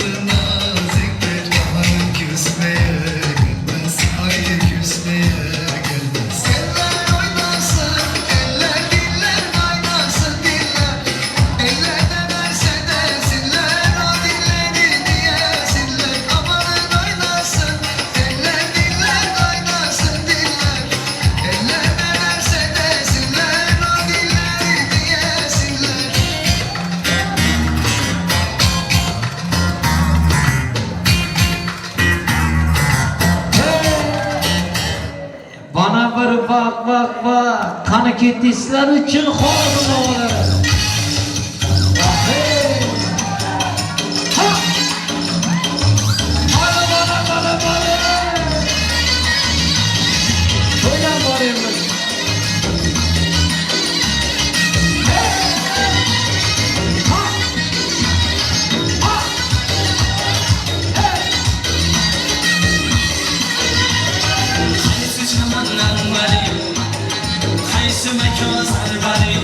Nazlı naziktir. Amanın küsmeye gelmez, haydi küsmeye gelmez. Eller oynasın, eller diller kaynasın diller. Eller de verse desinler, o dilleri diyesinler. Amanın oynasın, eller diller kaynasın diller. Eller de verse desinler, o dilleri diyesinler. Bana bir bak bak bak. Qani ketdingizlar uchun xodim o'g'li. Hey! Ha! Bana bana bana bana. To'ydan boraymiz. Hey! Ha! Ha! Hey! Qaysi chamandan bari, qaysi makon sarbari.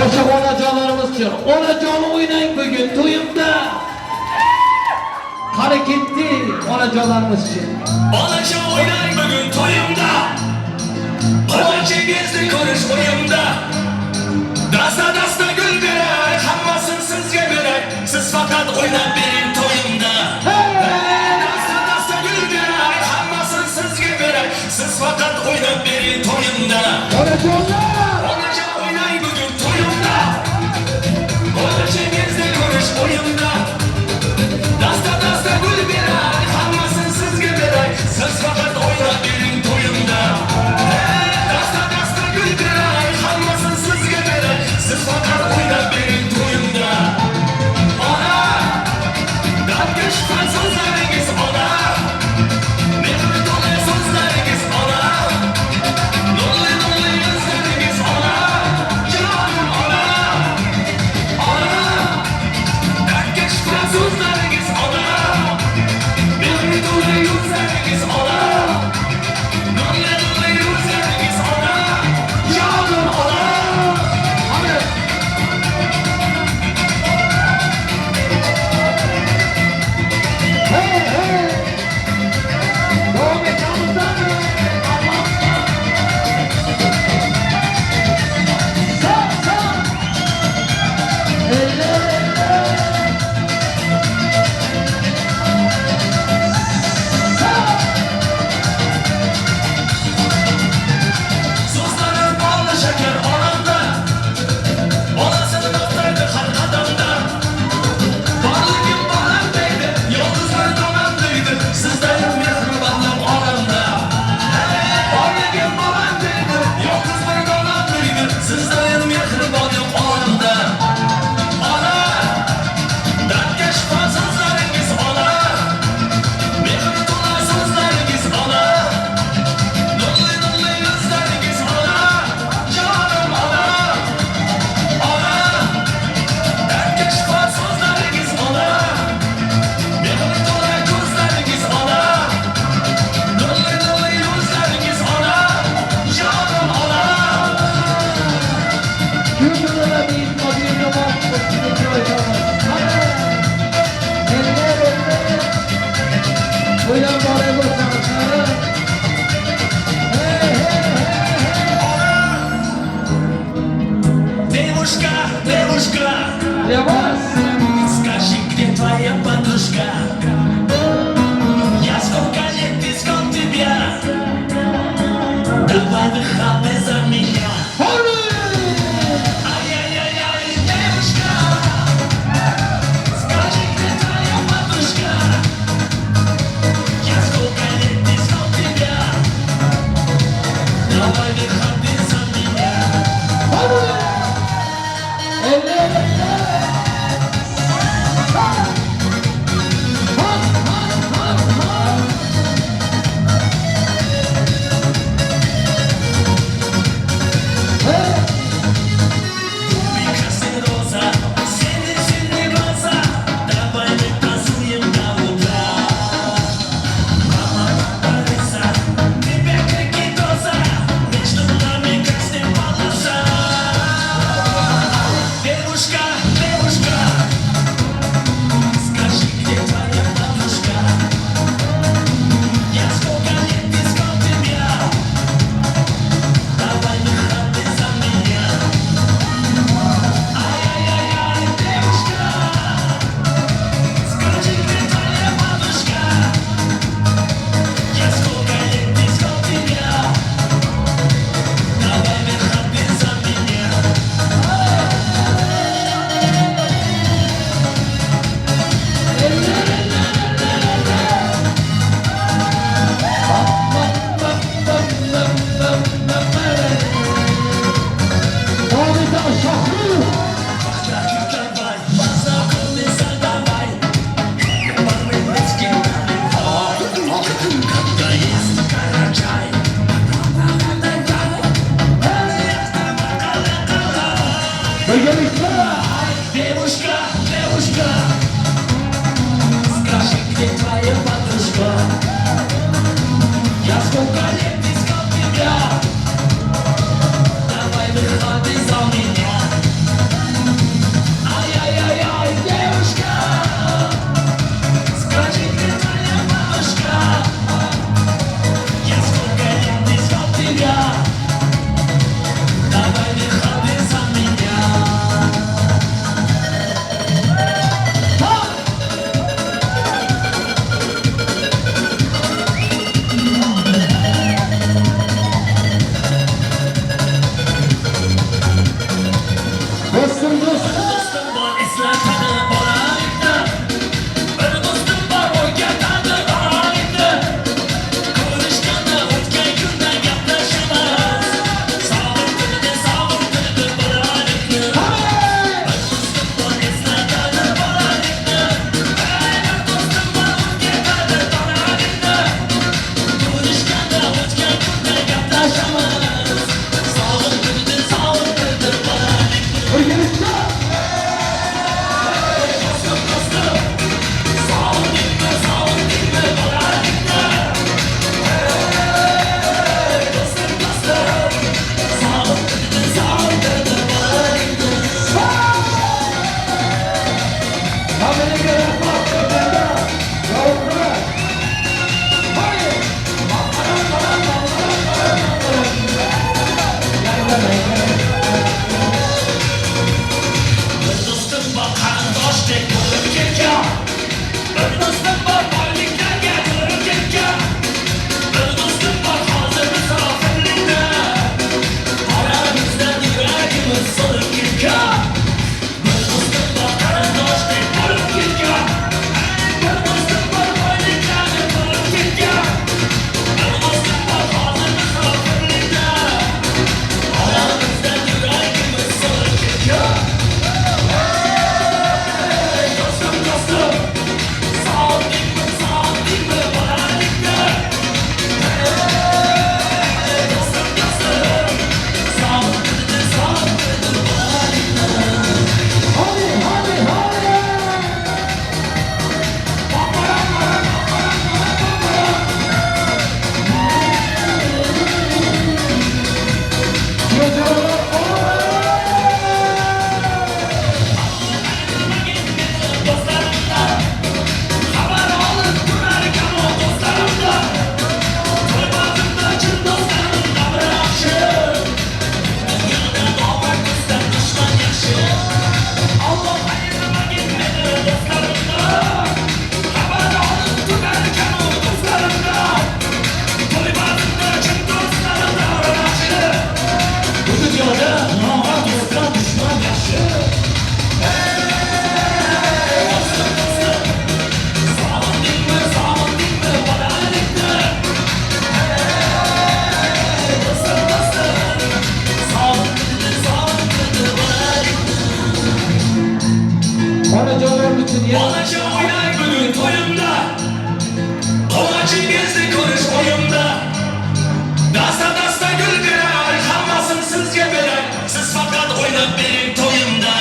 O'sha onajonlarimiz uchun. Onajon, o'ynang bugun to'yimda. Qani, ketdi onajonlarimiz uchun. Onajon, o'ynang bugun to'yimda. Quvonchingizning ko'rish o'yimda. Dasta dasta gul beray, hammasini sizga beray. Siz faqat o'ynab bering to'yimda. Dasta dasta gul beray, hammasini sizga beray. Siz faqat o'ynab bering to'yimda. Onajonlar! Onajon, o'ynang bugun to'yimda. Quvonchingizning ko'rish o'yimda. Dasta dasta gul beray, hammasini sizga beray. Siz faqat o'ynab bering to'yimda. Dasta dasta gul beray, hammasini sizga beray. Siz faqat o'ynab bering to'yimda. Ona, dardga shifo so'zlaringiz, ona. Mehr to'la so'zlaringiz, ona. Nurli nurli yuzlaringiz, ona. Jonim ona. Ona, dardga shifo so'zlaringiz, ona. Mehr to'la yuzlaringiz, ona. Nurli nurli yuzlaringiz, ona. Jonim ona. Qani. Hey, hey! Davom etamizmi? Allah! Sağ, sağ! Eller, eller! Sağ! So'zlari bolli shakar onamda. Onasini maqtaydi har qadamda. Borligim bolam deydi, yolg'izlar donam deydi. Sizdayin mehribonlik olamda. Hey, borligim bolam deydi, yolg'izlar donam deydi. Sizdayin mehribonlik olamda. Ona, dardga shifo so'zlaringiz, ona. Mehr to'la so'zlaringiz, ona. Nurli nurli yuzlaringiz, ona. Jonim ona. Ona, dardga shifo so'zlaringiz, ona. Mehr to'la ko'zlaringiz, ona. Nurli nurli yuzlaringiz, ona. Jonim ona. Gümrüğe bir bir Qani! Eller, eller! To'ylar bor bo'lsa, qani! Hey, hey, hey, hey! Девушка, девушка, Для вас! скажи, где твоя подружка? Я сколько лет искал тебя. Давай выходи за меня. Qani! Ай-яй-яй-яй, девушка, скажи, где твоя подружка? Я сколько лет искал тебя. Давай выходи за меня. Qani! Eller, eller! Ha! Ha, ha, ha, ha! Hey! Красная роза, синие-синие глаза. Давай мы танцуем до утра. Мама, папа, тебе крики доза. Между нами красная полоса. Девушка, девушка, скажи, где твоя подружка? Я сколько лет искал тебя. Давай выходи за меня. Ай-яй-яй-яй, девушка, скажи, где твоя подружка? Я сколько лет искал тебя. Давай выходи за меня. Eller, eller, eller, eller! Bam, bam, bam, bam, bam, bam, bam, bam. Davom etamiz, Shohrux! Давай, познакомиться давай. По-немецки наливай. Когда есть карачай. Birgalikda! Девушка, девушка, скажи, где твоя подружка? Я сколько лет искал тебя. Давай выходи за меня. Bolacha o'ynang bugun to'yimda, Quvonchingizning ko'rish o'yimda. Dasta dasta gul berar, hammasini sizga berar, siz faqat o'ynab bering to'yimda.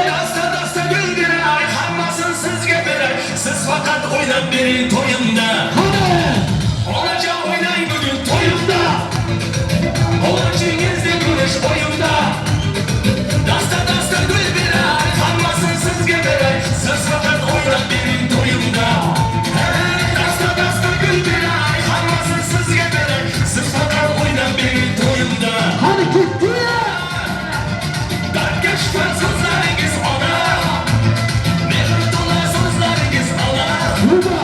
Dasta dasta gul berar, hammasini sizga berar, siz faqat o'ynab bering to'yimda. Bolacha o'ynang bugun to'yimda, Quvonchingizning ko'rish o'yimda. Dasta dasta gul berar, hammasini sizga berar, siz faqat o'ynab bering to'yimda. Dasta dasta gul berar, hammasini sizga berar, siz faqat o'ynab bering to'yimda. Qani ketdi. Dardga tushgan so'zlaringiz ona, mehr to'la so'zlaringiz ona, Nima?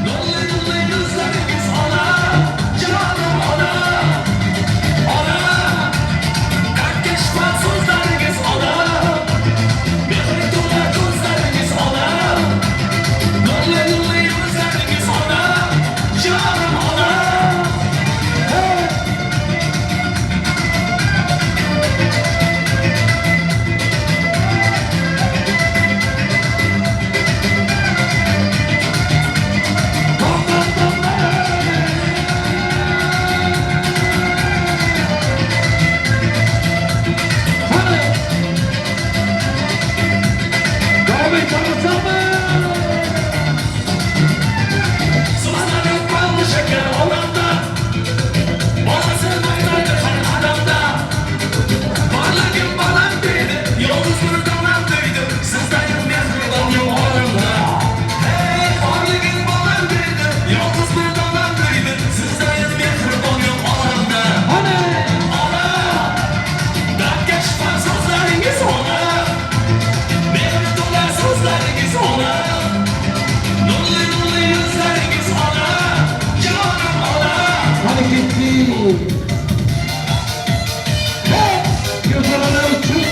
Nurli nurli yuzlaringiz ona, jonim ona, ona. Dardga tushgan so'zlaringiz ona, mehr to'la ko'zlaringiz ona, nurli nurli yuzlaringiz ona, jonim ona. Qani. Davom etamiz. So'zlaring balli shakar olamda, bolasi maqtaydi har qadamda. Borligim bolam deydi, yolg'iz bir donam deydi, sizdayin mehribon yo'q olamda. Hey, borligim bolam deydi, yolg'iz bir donam deydi, sizdayin mehribon yo'q olamda. Qani. Ona, dardga shifo so'zlaringiz ona, mehr to'la so'zlaringiz ona, nurli nurli yuzlaringiz ona, jonim ona. Qani ketdi. Hey, Go'zallar uchun.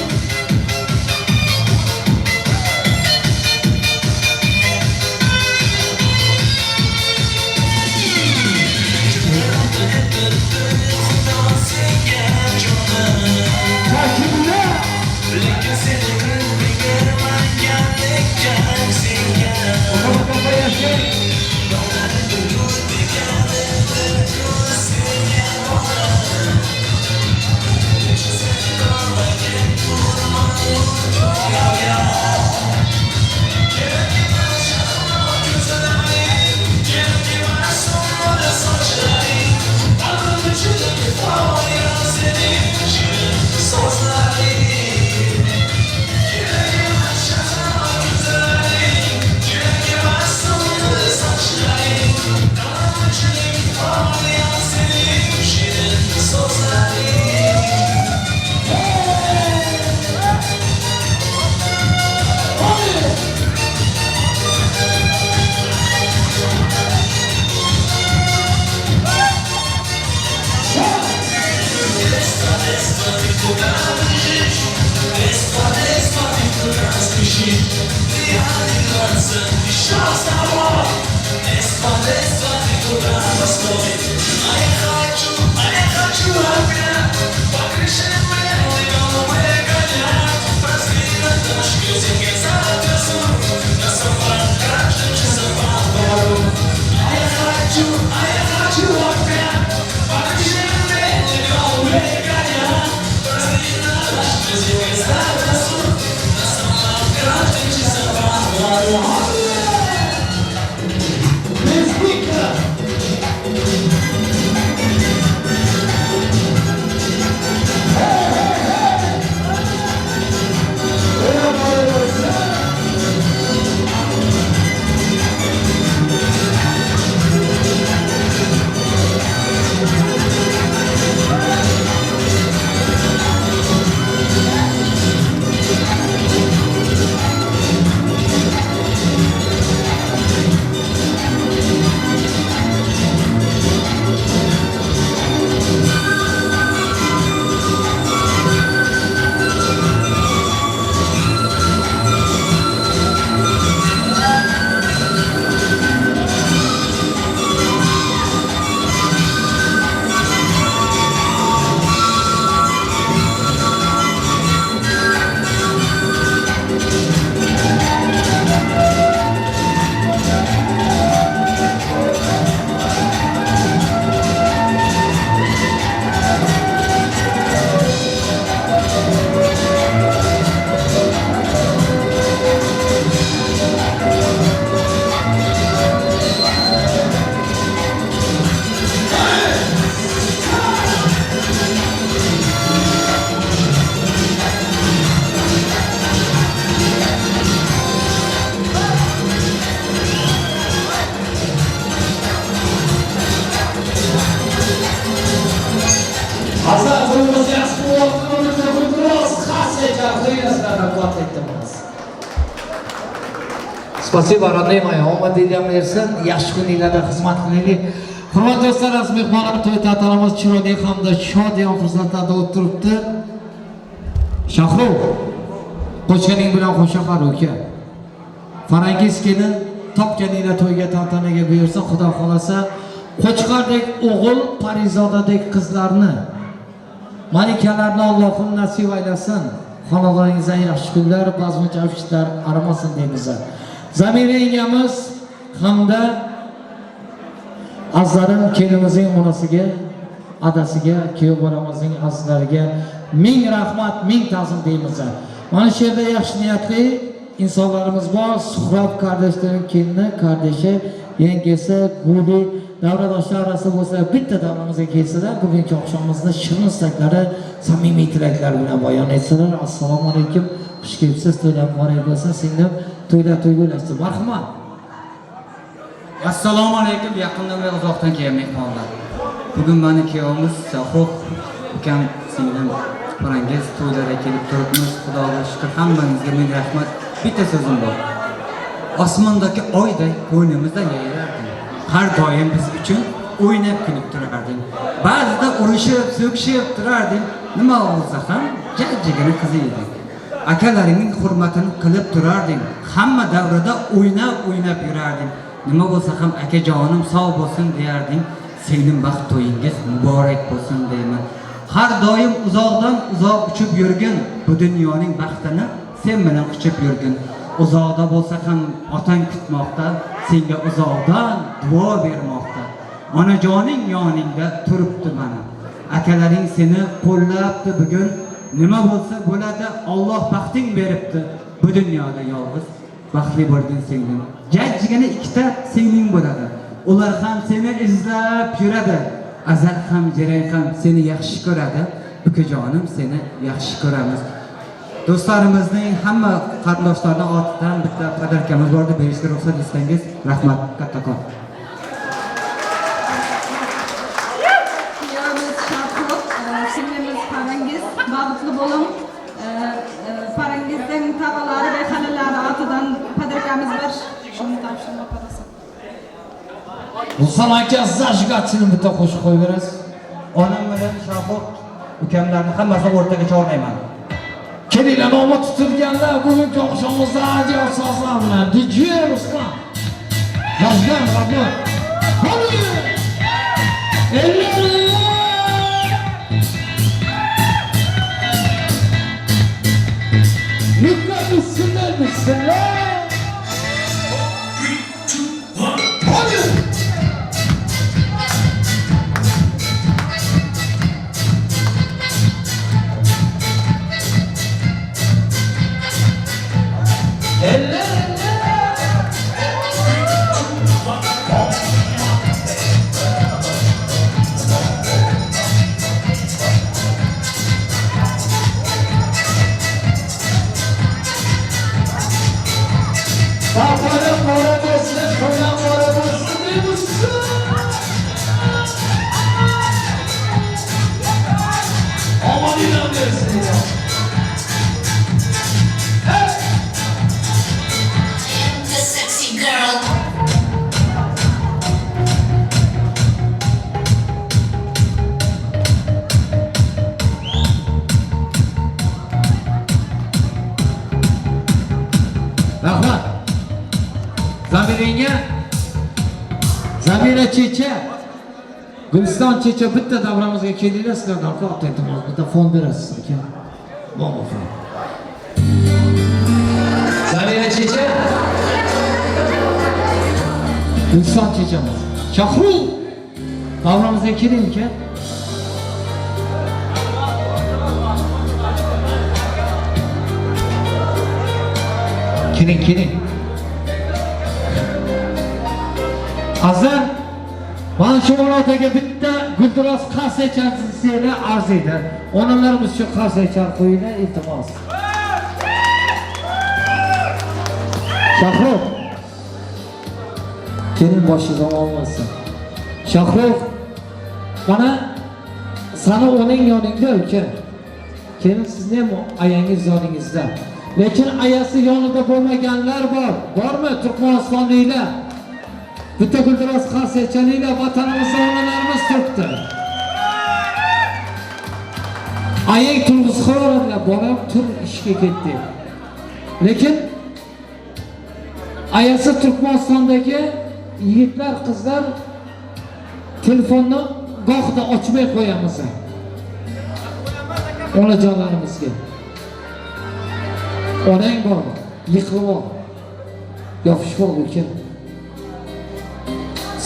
Tarkibida. Lekin seni qilib senga. Kafa yashang. Respublika. Sizlardan katta iltimos. Спасибо, родные мои. Omadinglar bersin. Yaxshi kuninglarda xizmat qilaylik. Hurmatli do'stlar, aziz mehmonlar, to'y tantanamiz chiroyli hamda shodiyon fursatlarda o'tiribdi. Shohrux, qo'shganing bilan qo'shaqar uka. Farangiz kelin topganinglar to'yga tantanaga buyursin, Xudo xolasa. Qo'chqordek o'g'il, parizodadek qizlarni, malikalarni Allohim nasib aylasin. Xonadoningizdan yaxshi kunlar, bazmi jamshidlar arimasin deymiz. Zamira yengamiz hamda azizlarim kelinimizning onasiga, adasiga, kuyov bolamizning azizlariga ming rahmat, ming ta'zim deymiz. Mana shu yerda yaxshi niyatli insonlarimiz bor. Suhrob qardoshlarning kelini, qardoshi, yengasi, Guli davradoshlar orasida bo'lsa, bitta davramizga kelsalar, bugungi oqshomimizni shirin istaklari, samimiy tilaklari bilan bayon etsalar. Assalomu alaykum. Xush kelibsiz, to'ylar muborak bo'lsin, singlim. To'ylar to'yga ulashsin. Marhamat. Assalomu alaykum yaqindan va uzoqdan kelgan mehmonlar. Bugun mani kuyovimiz Shohrux, ukam, singlim Farangiz to'ylariga kelib turibmiz. Xudoga shukr, hammangizga ming rahmat. Bitta so'zim bor. Osmondagi oyday ko'nglimizda yayrarding. Har doim biz uchun o'ynab kulib turarding. Ba'zida urushib, so'kishib turarding. Nima bo'lsa ham jajjigina qizi eding. Akalaringning hurmatini qilib turarding. Hamma davrada o'ynab yurarding. Nima bo'lsa ham akajonim sog' bo'lsin deyarding. Singlim, baxt to'yingiz muborak bo'lsin deyman. Har doim uzoqdan uzoq uchib yurgin, bu dunyoning baxtini sen bilan quchib yurgin. Uzoqda bo'lsa ham otang kutmoqda, senga uzoqdan duo bermoqda. Onajoning yoningda turibdi mana. Akalaring seni qo'llabdi bugun. Nima bo'lsa bo'ladi, Alloh baxting beribdi. Bu dunyoda yolg'iz baxtli bo'lgin singlim. Jajjigina ikkita singling bo'ladi. Ular ham seni izlab yuradi. Azal ham, Jiray ham seni yaxshi ko'radi. Ukajonim, seni yaxshi ko'ramiz. Do'stlarimizning hamma qarindoshlarining otidan bitta podarkamiz bordi, berishga ruxsat etsangiz, rahmat kattakon. Kuyovimiz Shohrux, singlimiz Farangiz, baxtli bo'ling. Farangizning tog'alari va xalalari otidan podarkamiz bor. Shuni topshirib qo'yasan. Ruslan aka, зажигательный bitta qo'shiq qo'yib berasiz. Onam bilan Shohrux ukamlarni hammasini o'rtaga chorlayman. Kelinglar, nomi tutilganlar bugungi oqshomimizda ajoyib sozlar bilan DJ Ruslan. Yozgan rahmat. Hadi! Eller! Nukka bismillah bismillah. Hadi! Eller eller! Bakalım bora bo'lsin, to'ylar bora bo'lsin deymiz. Omadinglar bersin. Hey! The sexy girl. Rahmat. Zamiringga Zamira checha, Guliston checha bitta davramizga kelinglar, sizlardan katta iltimos, bitta fon berasiz aka. Bormi fon? Zamira checha, Guliston chechamiz. Shohrux, davramizga keling aka. Keling, keling. Azizlar, mana shu o'rtaga bitta guldiroz qarsak chalsanglar arziydi. Onalarimiz shu qarsak chalib qo'yinglar, iltimos. Shohrux, kelin boshingiz omon bo'lsin. Shohrux, mana sani onang yoningda uka. Kelin sizni ham ayangiz yoningizda. Lekin ayasi yonida bo'lmaganlar bor. Bormi Turkmanistonliklar? Bitta guldiroz qarsakchalinglar, vatanimizda onalarimiz turibdi. Ayang turg'izib qo'yaveradilar, bolam tur ishga ketdi. Lekin ayasi Turkmanistondagi yigitlar, qizlar telefonni gohida ochmay qo'yamiz. Onajonlarimizga. Onang bor, yiqilib ol. Yopishib ol uka.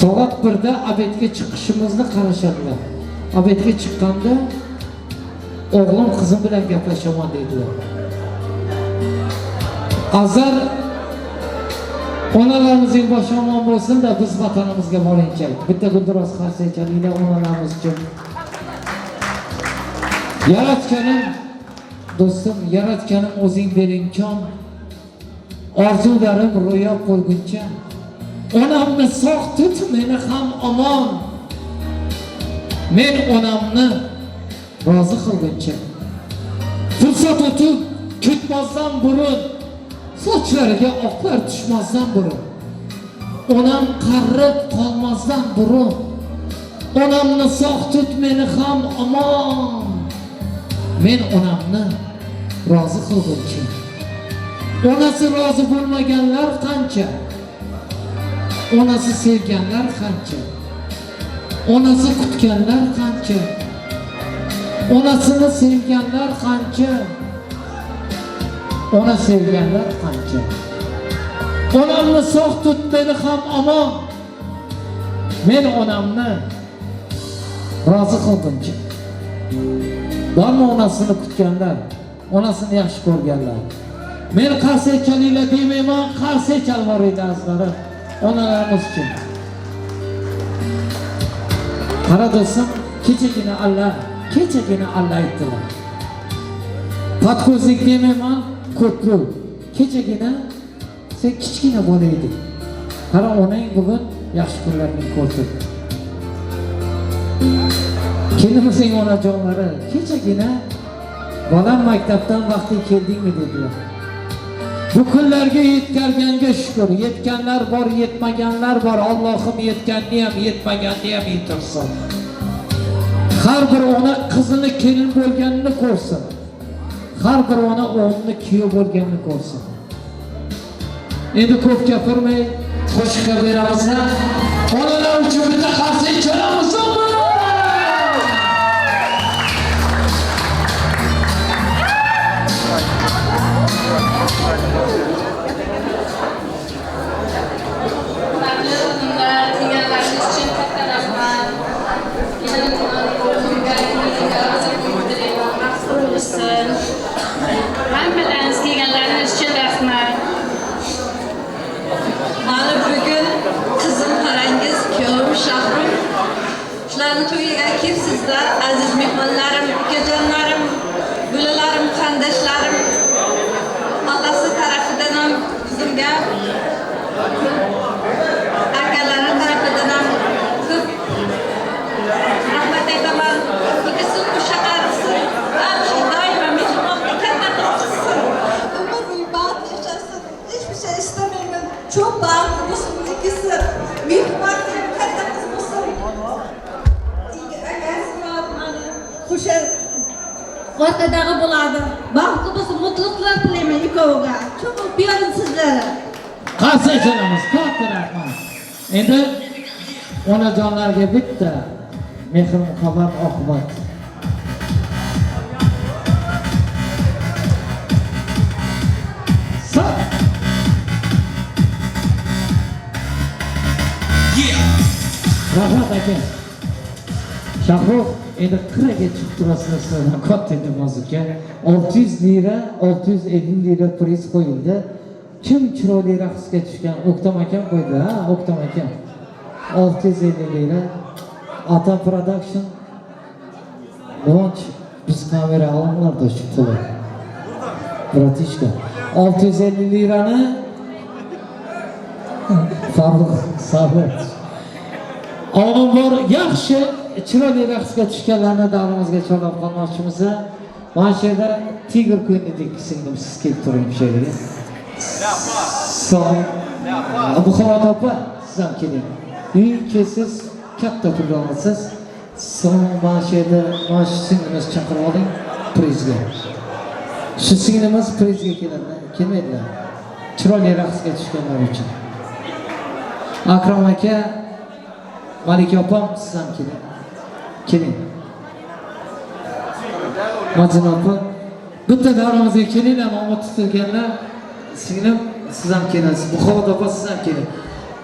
Soat 1da obedga chiqishimizni qarashadilar. Obedga chiqqanda o'g'lim qizim bilan gaplashaman deydilar. Azar onalarimizning boshi omon bo'lsin-da, biz vatanimizga boringcha. Bitta guldiroz qarsakchalinglar onalarimiz uchun. Yaratganim do'stim, yaratganim o'zing ber imkon. Orzularim ro'yob bo'lguncha. Onamni sog' tut, meni ham omon. Men onamni rozi qilguncha. Fursat o'tib ketmazdan burun, sochlariga oqlar tushmazdan burun, onam qarib qolmazdan burun, onamni sog' tut, meni ham omon. Men onamni rozi qilguncha. Onasi rozi bo'lmaganlar qancha? Onasi sevganlar qancha? Onasi kutganlar qancha? Onasini sevganlar qancha? Ona sevganlar qancha? Onamni sog' tut, meni ham omon. Men onamni rozi qilguncha. Bormi onasini kutganlar, onasini yaxshi ko'rganlar? Men qarsakchalinglar demayman, qarsak chalib edi azizlarim, onalarimiz uchun. Qara do'stim, kechagina alla aytdilar. Patko'zlik demayman, ko'prik. Kechagina sen kichkina bola eding. Qara onang bugun yaxshi kunlarni ko'rdi. Kelinimizning onajonlari kechagina bolam maktabdan vaqti keldingmi dedilar. Bu kunlarga yetkarganga shukur. Yetganlar bor, yetmaganlar bor. Allohim yetganni ham, yetmaganni ham yetirsin. Har bir ona qizini kelin bo'lganini ko'rsin. Har bir ona o'g'lini kuyov bo'lganini ko'rsin. Endi ko'p gapirmay qo'shiqqa beramiz. Onalar uchun bitta qarsak chalamiz. Hammalariniz kelganlaringiz uchun rahmat. Mana bugun qizim Farangiz, kuyovim Shahrux. Shularni to'yiga kelibsizlar, aziz mehmonlarim, ukajonlarim, bolalarim, qarindoshlarim. Otasi tarafidan ham qizimga, akalari tarafidan ham ko'p rahmat aytaman. Ikkisi qo'sha qarisin, doimo mehmonga katta qilsin. Ömür boyu baxt yaşasın. Hiçbir şey istemiyorum. Çok baxtli bo'lsin ikisi. Mehmon katta qiz bo'lsin. Akasi bor, mana qo'sha orqadagi bo'ladi. Baxtli bo'lsin, mutluluqlar tilayman ikkoviga. Çok öpüyorum sizleri. Qarsak chalamiz, katta rahmat. Endi onajonlarga bitta mehr muhabbat oqibat. Rahmat aka. Shahrux, endi qiraga chiqib turasizlar sizlardan katta iltimos aka. 600 lira, 650 lira priz qo'yildi. Kim chiroyli raqsga tushgan? O'ktam akam qo'ydi, ha, O'ktam akam. 650 lira. Atam Production Launch biz kamera alanlar da şu pulu. Bratishka. 650 liranı Farruh Sabit. Olim bor, yaxshi chiroyli raqsga tushganlarni davrimizga chorlab qolmoqchimiz. Mana shu yerda Tiger Queen'dek singlim, siz kelib turing shu yerga. So'ng Buxoro opa, siz ham keling. Uyga kelsiz, katta pul olasiz. So'ng mana shu yerda mana shu singlimizni chaqirib oling prizga. Shu singlimiz prizga keladi, kelmaydilar. Chiroyli raqsga tushganlar uchun. Akram aka, Malika opam, siz ham keling. Keling. Majnun opa, bitta davramizga kelinglar, nomi tutilganlar. Singlim, siz ham kelasiz. Buxoro opa, siz ham keling.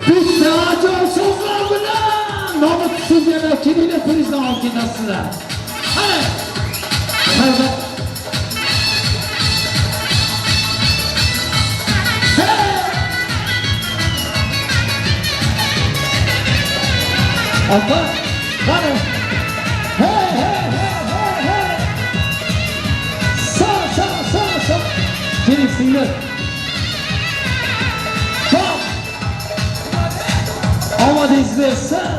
Bitta ajoyib so'zlar bilan nomi tutilganlar kelinglar, prizni olib ketasizlar. Qani. Marhamat. Opa, qani. Hey, hey, hey, hey, hey. Sağ, sağ, sağ, sağ. Keling singlim. Hop. Omadingiz bersin.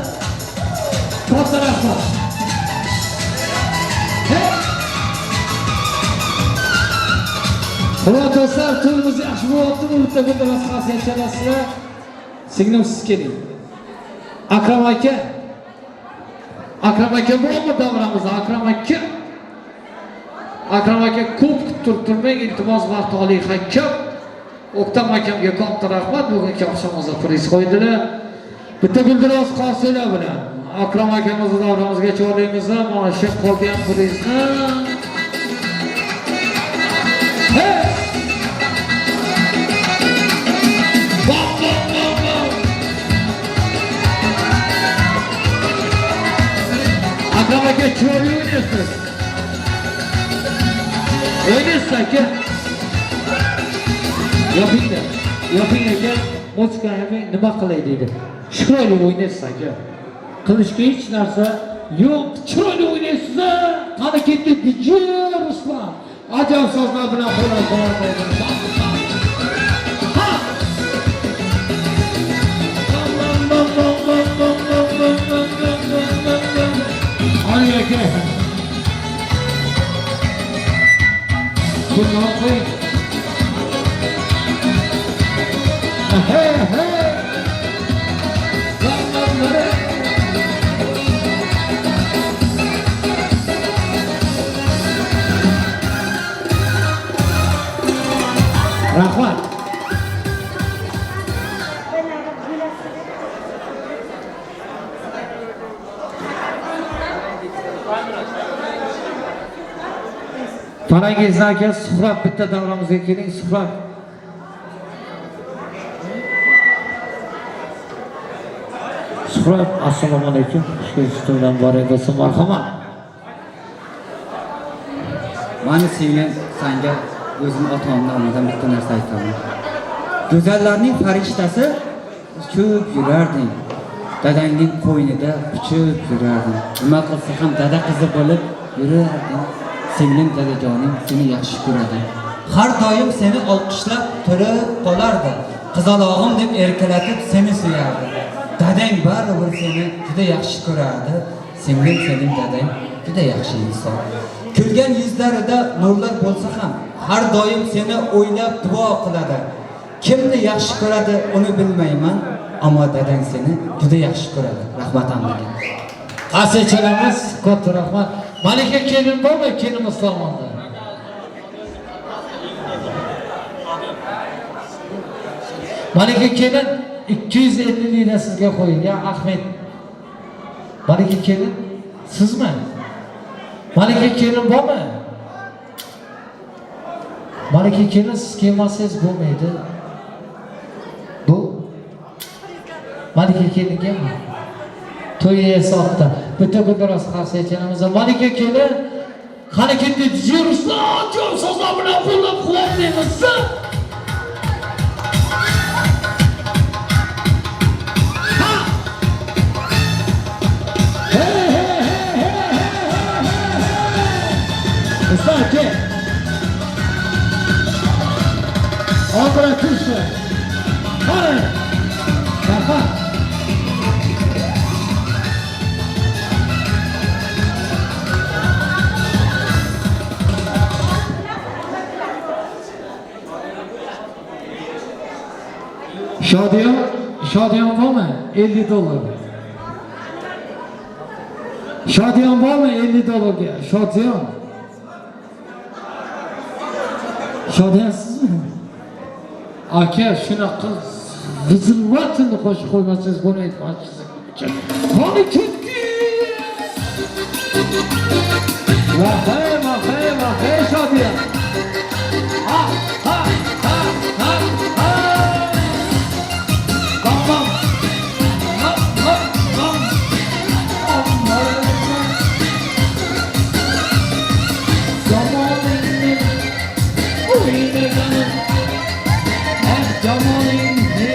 Katta rahmat. Hey. Hurmatli do'stlar, to'yimiz yaxshi bo'lyaptimi? Bitta bitta masxarasiga chalasizlar. Singlim, siz keling. Akram aka. Akram aka bormi davramizda? Akram aka. Akram aka ko'p kuttirib turmang, iltimos, vaqt oling hakam. O'ktam akamga katta rahmat, bugungi oqshomimizda priz qo'ydilar. Bitta guldiroz qolsanglar bilan Akram akamizni davramizga chorlaymiz. Mana shu qolgan prizni. Hey! Bam, bam, bam, bam. Akram aka chiroyli o'ynaysiz. O'ynaysiz aka. Yopingda. Yoping aka, muzika yoping, nima qilay deydi. Chiroyli o'ynaysiz aka. Qilishga hech narsa yo'q. Chiroyli o'ynaysiz. Qani ketdi DJ Ruslan. Ajoyib so'zlar bilan qo'llab-quvvatlaydi. Ha! Ali aka. Pulni qo'ying. Hey, hey. Lan, lan, lan. Rahmat. Farangizni aka, Suhrab bitta davramizga keling, Suhrab. Suhrab, assalomu alaykum. Xush kelibsiz, to'ydan muborak bo'lsin, marhamat. Mani singlim, sanga o'zim otamdan onadan bitta narsa aytaman. Go'zallarning farishtasi uchib yurarding. Dadangning qo'ynida uchib yurarding. Nima qilsa ham dada qizi bo'lib yurarding. Singlim, dadajoning seni yaxshi ko'radi. Har doim seni olqishlab turib qolardi. Qizalog'im deb erkalatib seni suyardi. Dadang baribir seni juda yaxshi ko'rardi. Singlim, sening dadang juda yaxshi inson. Kulgan yuzlarida nurlar bo'lsa ham har doim seni o'ylab duo qiladi. Kimni yaxshi ko'radi uni bilmayman, ammo dadang seni juda yaxshi ko'radi. Rahmat hammaga. Qarshi katta rahmat. Malika kelin bormi? Kelinimiz tomonda. Malika kelin 250 lira sizga qo'yilgan Ahmed. Malika kelin sizmi? Malika kelin bormi? Malika kelin siz kelmasangiz bo'lmaydi. Bu Malika kelingami? To'y hisobda. Bitta guldiroz qarshi aytganimizda Malika kelin qani ketdi Ruslan jo'm so'zlar bilan qo'llab-quvvatlaymiz. Ha! Hey hey hey hey hey hey. Ruslan aka. Oxiri tushdi. Qani. Rahmat. Shodiyon, Shodiyon bormi? 50 dollar. Shodiyon bormi 50 dollarga? Shodiyon. Shodiyon sizmi? Aka, shunaqa vizilvatini qo'shib qo'ymasangiz bo'lmaydi. Qani ketdi. Vahay, vahay, vahay Shodiyon. Ha, ha, ha, ha, ha. Bam, bam. Bam, bam, bam. Jamoningni o'ynagani, jamoningni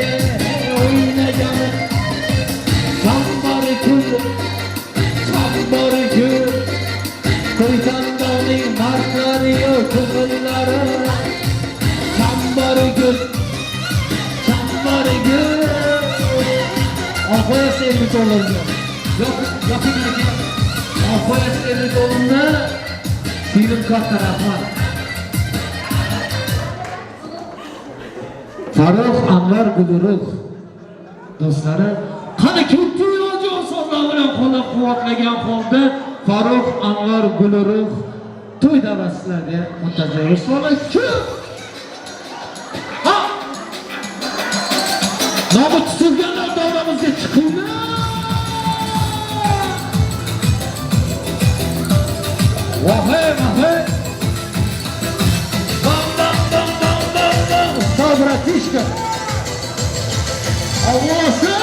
o'ynagani, chambari gul, chambari gul, To'ytandoning mardlari ko'ngillari, chambari gul, chambari gul. Oxoyasi 50 dollarga. Yo'q, yoping aka. Oxoyasi 50 dollarni singlim katta rahmat. Farruh Anvar Gulruh do'stlari, qani ketdi yo'l so'zlar bilan qo'llab-quvvatlagan holda Farruh Anvar Gulruh to'y da'vatsizlarga muntazir Ruslan kim? Ha! Nomi tutilganlar davramizga chiqinglar. Vahay, vahay. Bam, bam, bam, bam, bam, bam. Usta bratishka. Ovozi.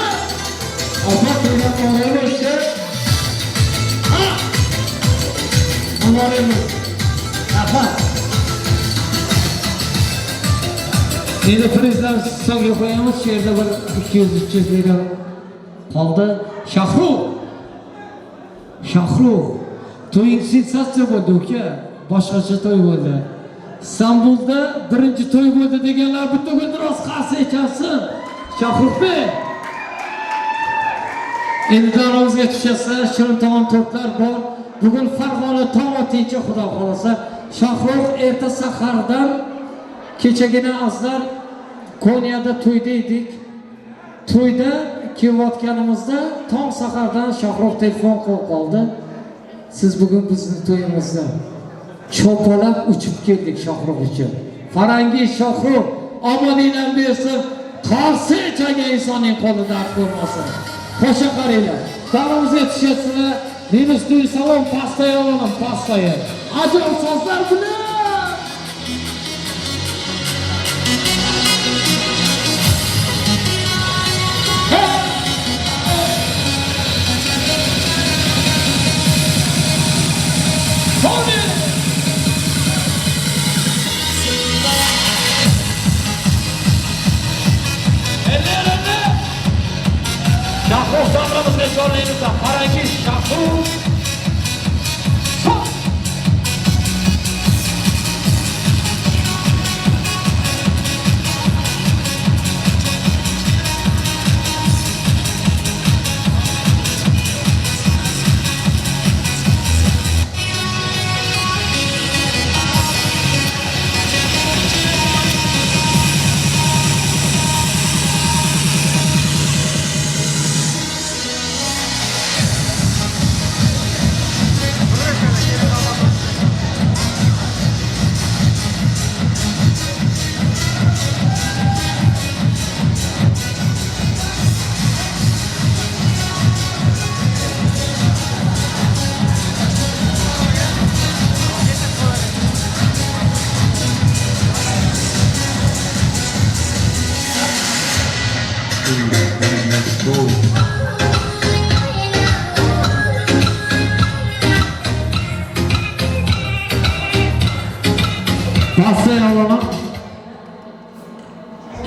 Opa to'ydan o'ynashi. Ha! Muborak. Rahmat. Endi prizlar hisobga qo'yamiz. Shu yerda bir 200-300 lira qoldi. Shahrux. Shahrux. To'ying sensatsiya bo'ldi uka. Boshqacha to'y bo'ldi. Istanbulda birinchi to'y bo'ldi deganlar bitta guldiroz qarsa echalsin. Shahruxbek. Endi davramizga tushasizlar, shirin taom tortlar bor. Bugun Farg'ona tong otincha Xudo xolasa Shahrux erta sahardan kechagina azlar Konyada to'yda edik. To'yda kelayotganimizda tong sahardan Shahrux telefon qilib qoldi. Siz bugun bizni to'yimizda chopalab uchib keldik Shahrux uchun. Farangiz Shahrux omadingdan bersin, qarshi chalgan insonning qo'li dard ko'rmasin. Qo'sha qaranglar. Davramizga tushasizlar. Minus to'y salon pastaya olaman, pastaya. Ajoyib sozlar bilan. Shahrux davramizga chorlaymiz. Farangiz Shahrux.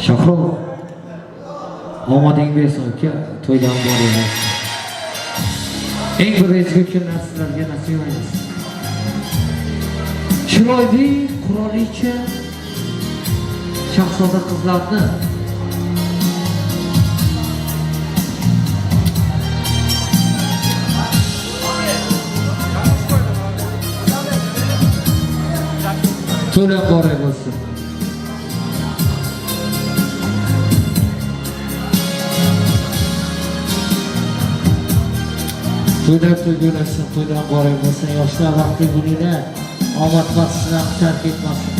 Shahrux, omading bersin uka, to'ydan bor emas. Eng bir ezgu kunlar sizlarga nasib aylasin. Chiroyli qirolicha shahzoda qizlarni to'la muborak bo'lsin. To'ylar to'yga ulashsin, to'ylar muborak bo'lsin. Yoshlar baxtli bo'linglar. Omad baxt sizlarni tark etmasin.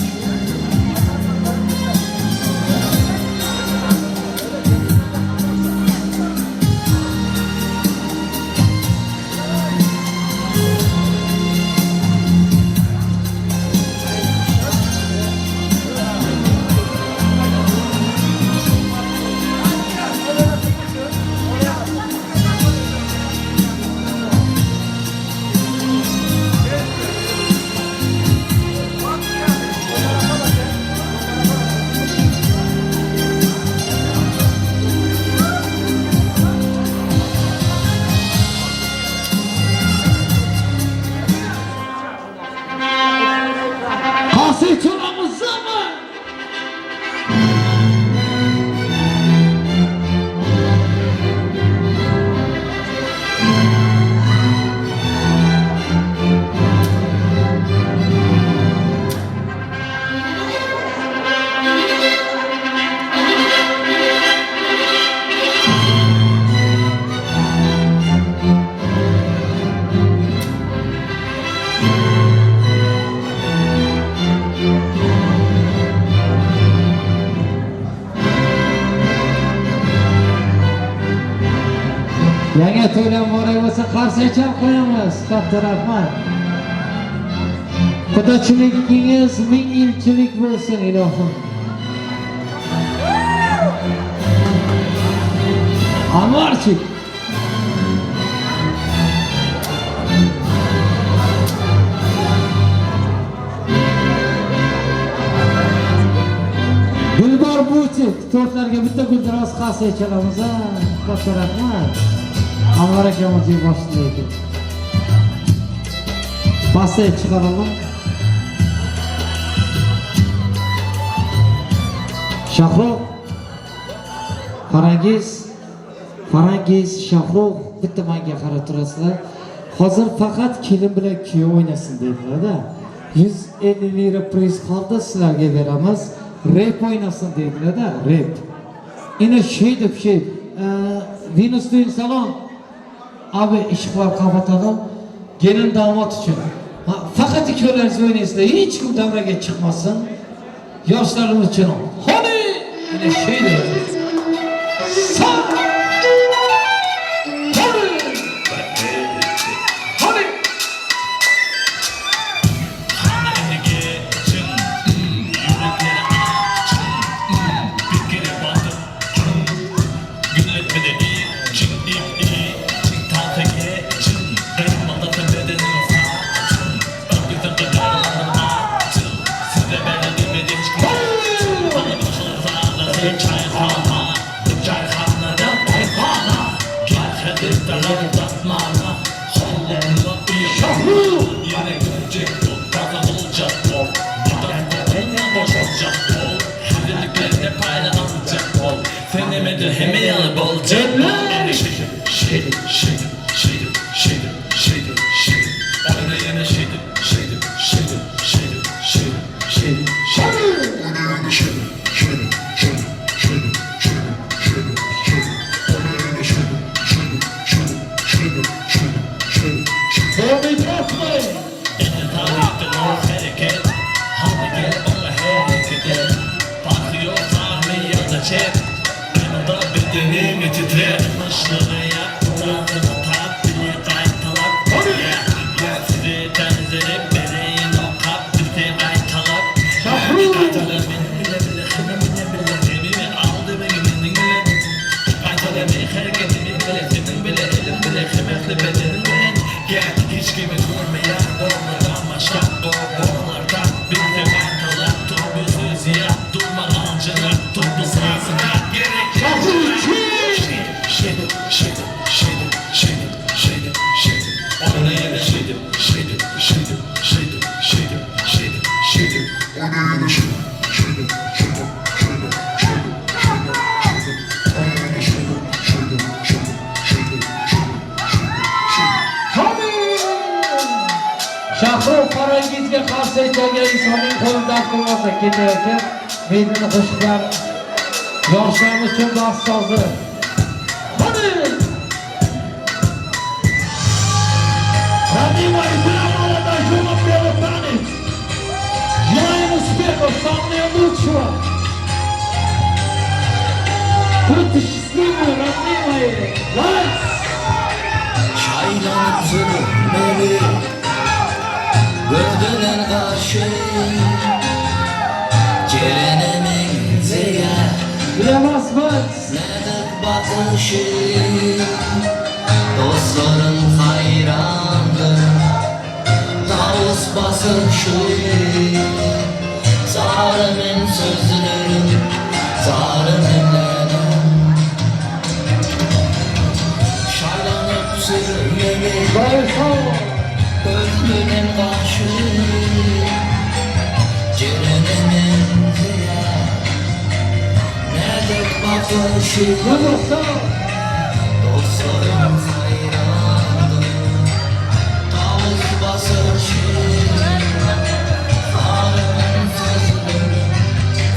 Yangi to'ylar muborak bo'lsin, qarsak qo'yamiz. Katta rahmat. Qudachiligingiz ming yilchilik bo'lsin ilohim. Anvarchik. Gulbor butik tortlarga bitta guldiroz qarsak chalamiz. Katta rahmat. Anvar akamizga boshlaydi. Pastga chiqaraman. Shohrux, Farangiz, Farangiz, Shohrux bitta menga qarab turasizlar. Hozir faqat kelin bilan kuyov o'ynasin dedilar-da. 150 lira priz qoldi, sizlarga beramiz. Rep o'ynasin dedilar-da, rep. Endi shu deb shu Venus Düğün Salon abi ışıklar kapatalım. Gelin damat için. Ha, fakat ikiyleriniz oynaysınlar. Hiç kim davraga çıkmasın. Yaşlarımız için. Hadi! Yine şey de. Sağ! Hadi! Hadi! Shohrux Farangizga qarshi chalgan insonning qo'li dard qilmasa ketayotgan medini qo'shiqlar yoshlarimiz uchun baxt sozi. Hadi! Родные мои, для молодоженов белый танец. Желаем успехов, самого лучшего. Будьте счастливы, родные мои. Вальс! Şaylanıp sürmeli Gözünden karşı Cerene menzeyer Для вас вальс. Nedir bakışı Dostlarım hayrandır Tavus basışı Zalimin sözlerim Zalimin lerim Şaylanıp sürmeli Gözlünün karşı Cerene menzeyer Nedir bakışı Dostlarım hayrandır Tavus basışı Zalimin sözleri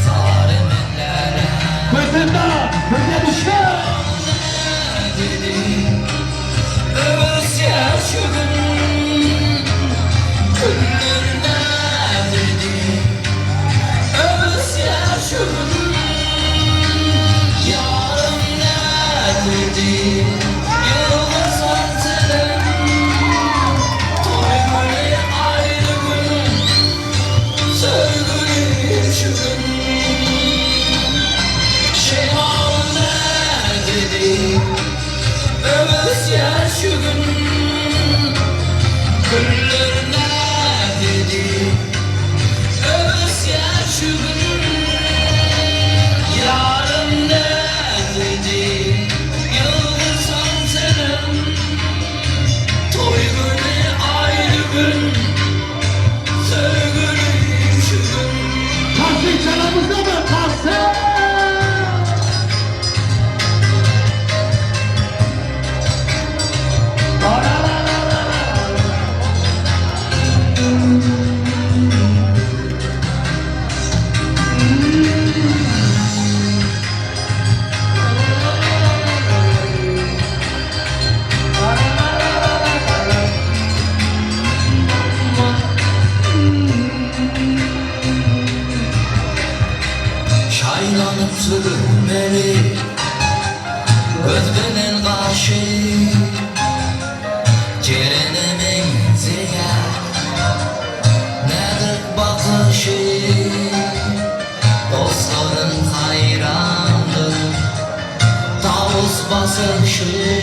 Zalimin lerim Ko'ytenda, birga tushdi. Dedi Ömür şu gün Günler ne dedi Ömür şu gün Yarın ne dedi Yıldız senin Toy günü ayrı gün Sevgili şu gün Şemal ne dedi Ömür şu gün Güller ne dedi Ömür şu gün Yarın ne dedi Yıldızım senin Toy günü ayrı gün Sevgilim şu gün Qarshi chalamizmi? Qarshi! Şaylanıp sürmeli Gözünün karşı Cerene menzeyer Nedir bakışı Dostların hayrandır Tavus basışı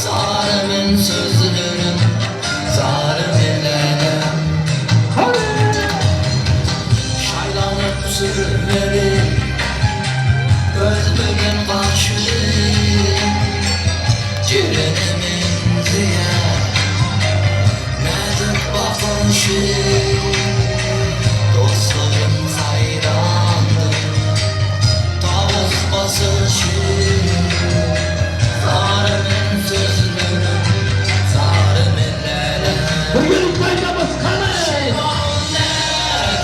Zalimin sözlerim Zalimin lerim Şaylanıp sürmeli Gözlüğün karşı Cerene menzeyer Nedir bakışı Dostlarım hayrandır Tavus basışı Zalimin sözlerim Zalimin lerim Birgalikda aytamiz, qani?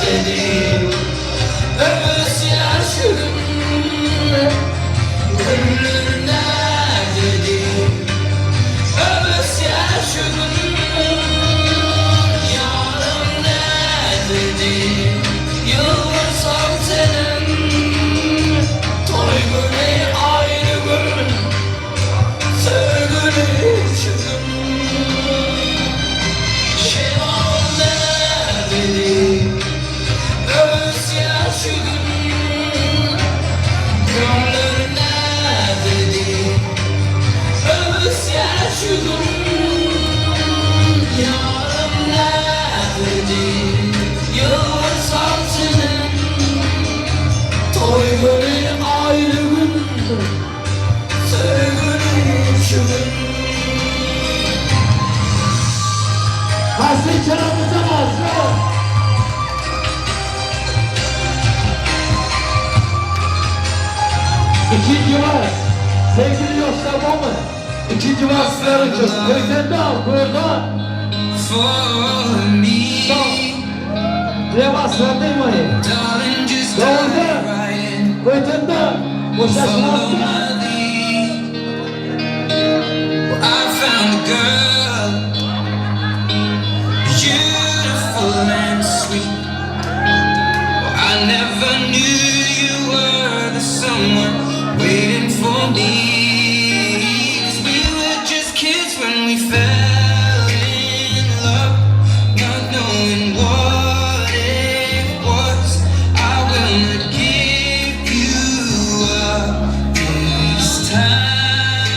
Dedi Ömür şu gün Güller ne dedi Ömür şu gün Yarın ne dedi Yıldızım senin Toy günü ayrı gün Sevgili şu gün Şemal ne dedi Ömür şu gün Güller ne dedi Ömür şu gün Yarın ne dedi Yıldızım senin Toy günü ayrı gün Sevgili şu gün Qarshi chalamizda emasmi? Ikkinchi vals. Sevgili yoshlar bormi? Ikkinchi vals sizlar uchun. Ko'ytenda, Qo'rg'on. For me Для вас, родные мои. Darling, just Doğru. dive right in. Ko'ytenda. Follow Bo'shashmasdan. my lead. Well, I found a girl, I never knew you were the someone waiting for me. 'Cause we were just kids when we fell in love, not knowing what it was. I will not give you up this time.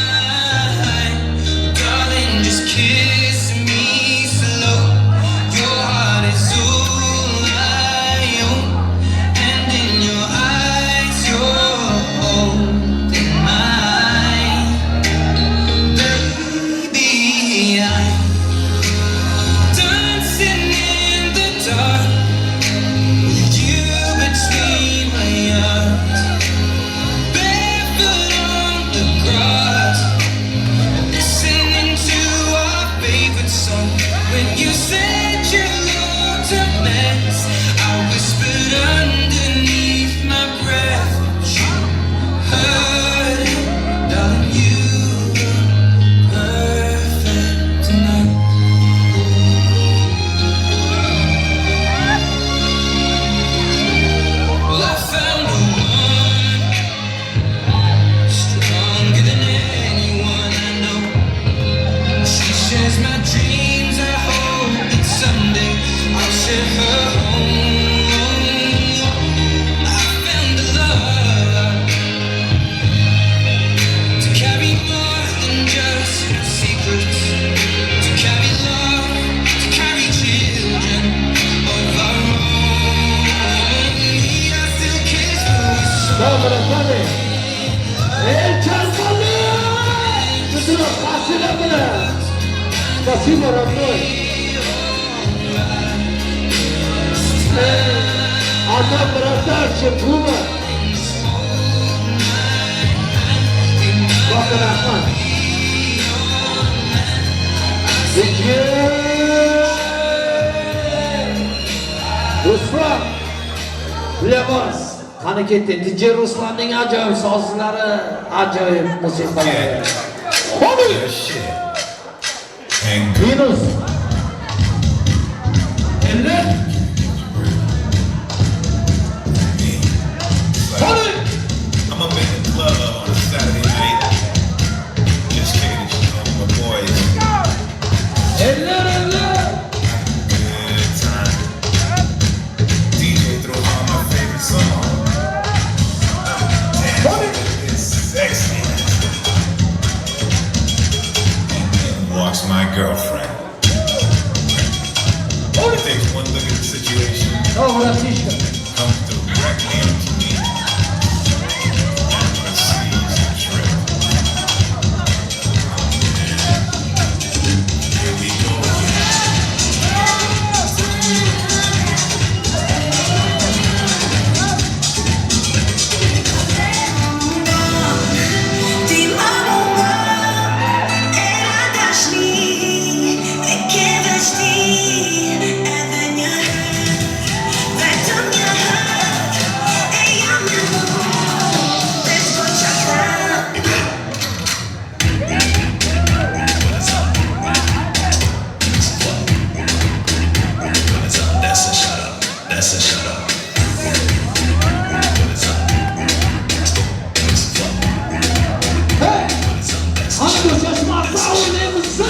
Darling, just kiss me slow. Your heart is all I own, and in your eyes, you're holding mine. Baby, I'm dancing in the dark with you between my arms, barefoot on the grass, listening to our favorite song. When you said you looked a mess, I whispered underneath my breath, but you heard it, darling. You look perfect tonight. Well, I found a woman stronger than anyone I know. She shares my dreams. I hope that someday I'll share her home. I found a love to carry more than just my secrets, to carry love, to carry children of our own. We are still kids, but we're so Добре, qani. Ey, Chalqoni! Bizni спасибо bilan. Спасибо, родной. Ey, ата братарчик, Куба. Katta rahmat. DJ Ruslan для вас. Qani ketdi. DJ Ruslanning ajoyib sozlari, ajoyib musiqalari. Qani! And Minus. Eller. Qani! I'm up in the club on a Saturday night, just kicking it, with my boys. Eller, eller. Good time. DJ throws on my favorite song. I'm dancing with this sexy. And in walks my girlfriend. She takes one look at the situation, Oh, братишка. Comes directly up to me, and proceeds to trip. Oh man. Here we go again. Ti ma mua era dashni, e ke vështir. Edhe një herë, vetëm një herë, e jam me mua dhe s'po qata. That's a shut up. That's a shut up. Hey! Qani Shoshmarda o'ynaymiz.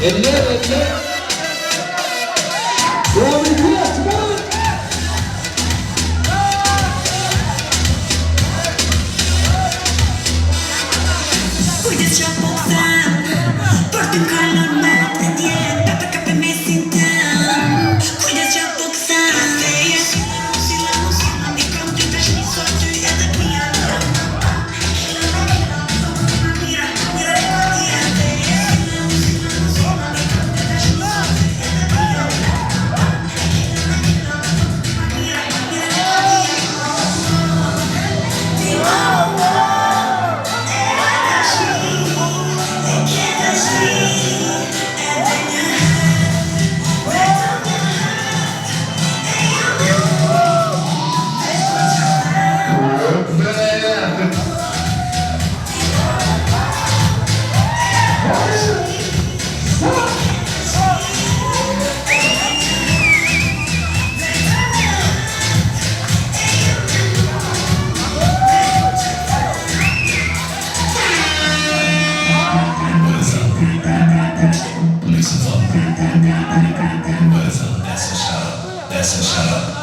Eller, eller. Doğru, çıkarın. Kujdes që po them, për ty kalon me të djetë, pepe kape mesin tëm. Kujdes që po them, i kam ty tashni sot ty edhe pia. Mira, mira, mira. That's a shut up. That's a shut up.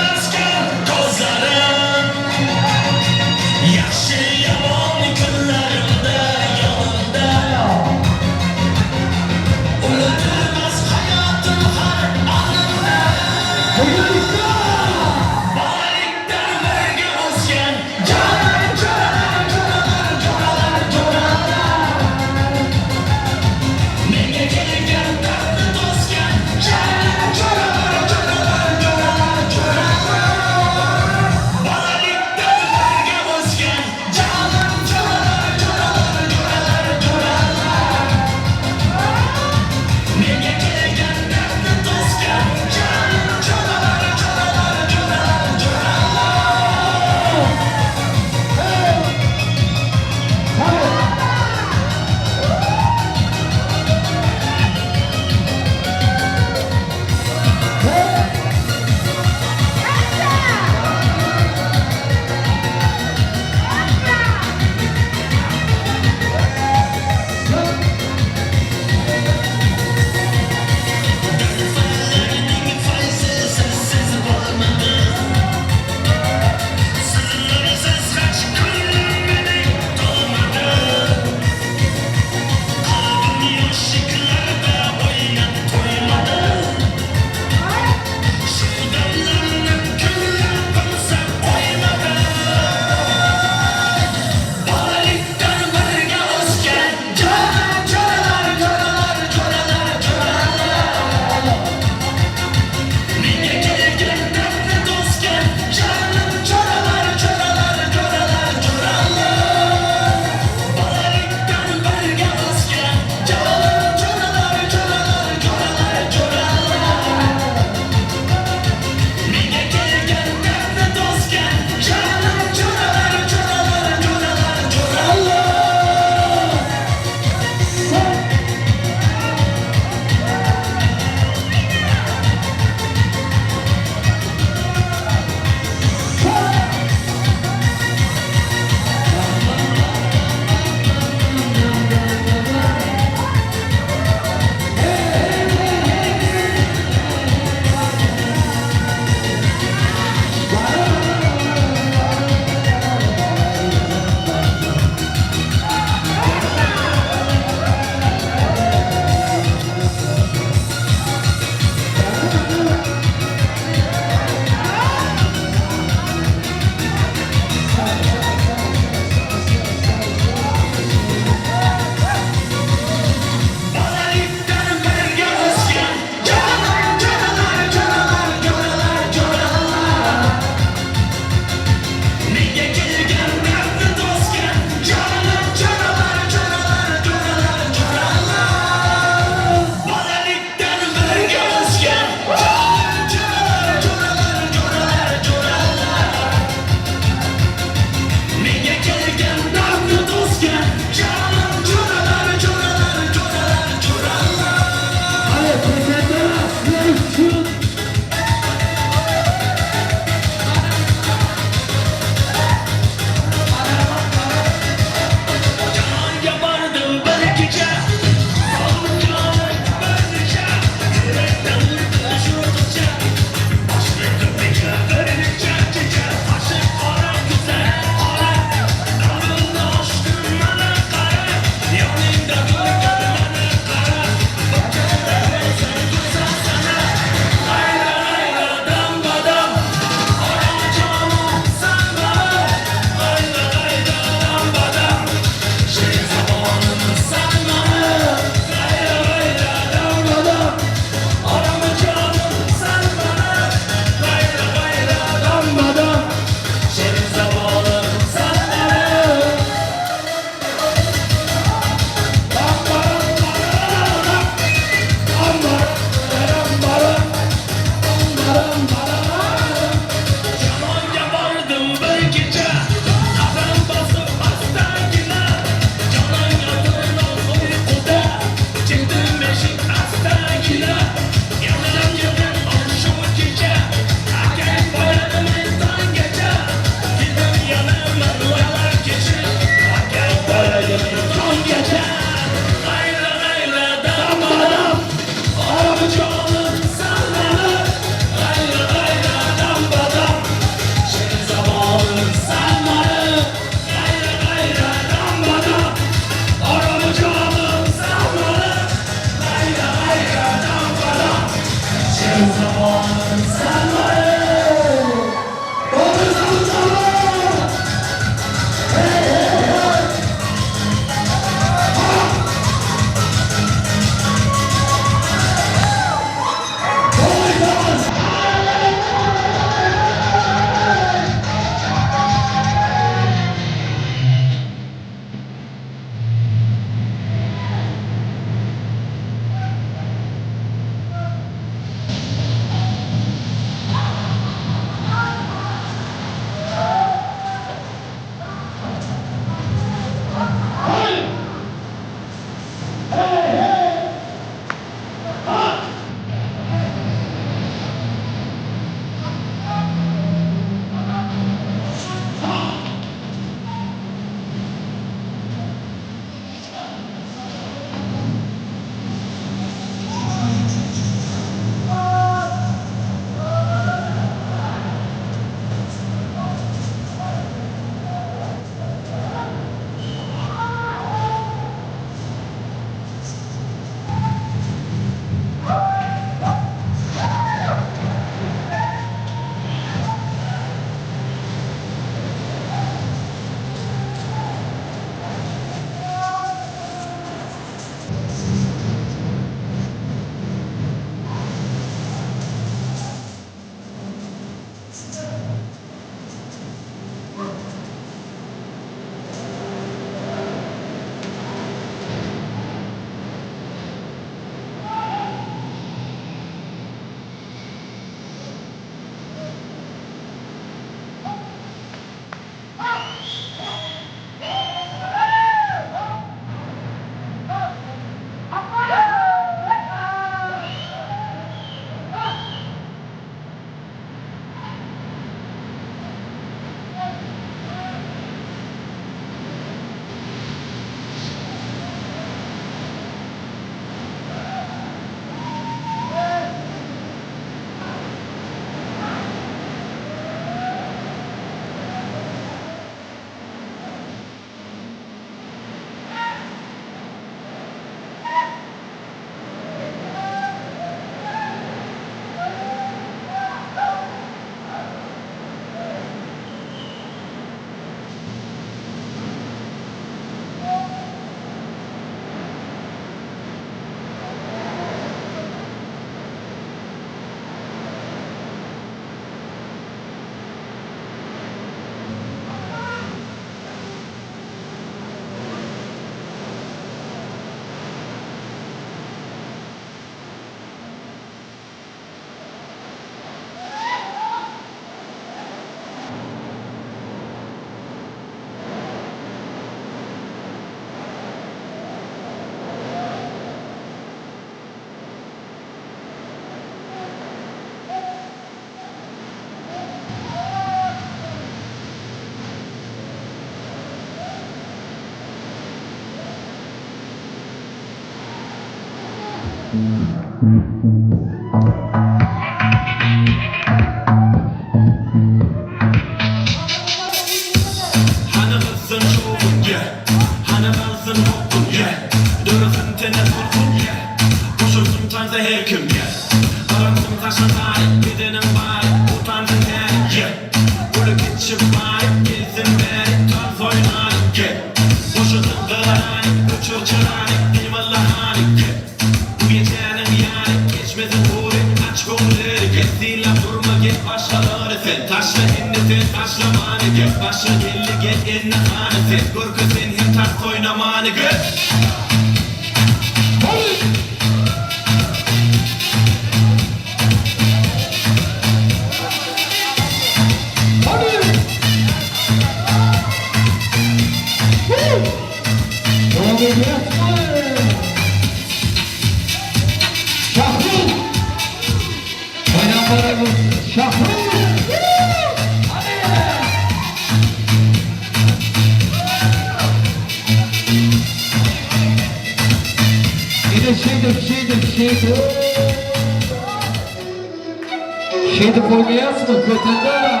Şeydi oynayasın götünde.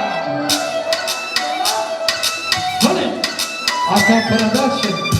Hadi. Hasan Production.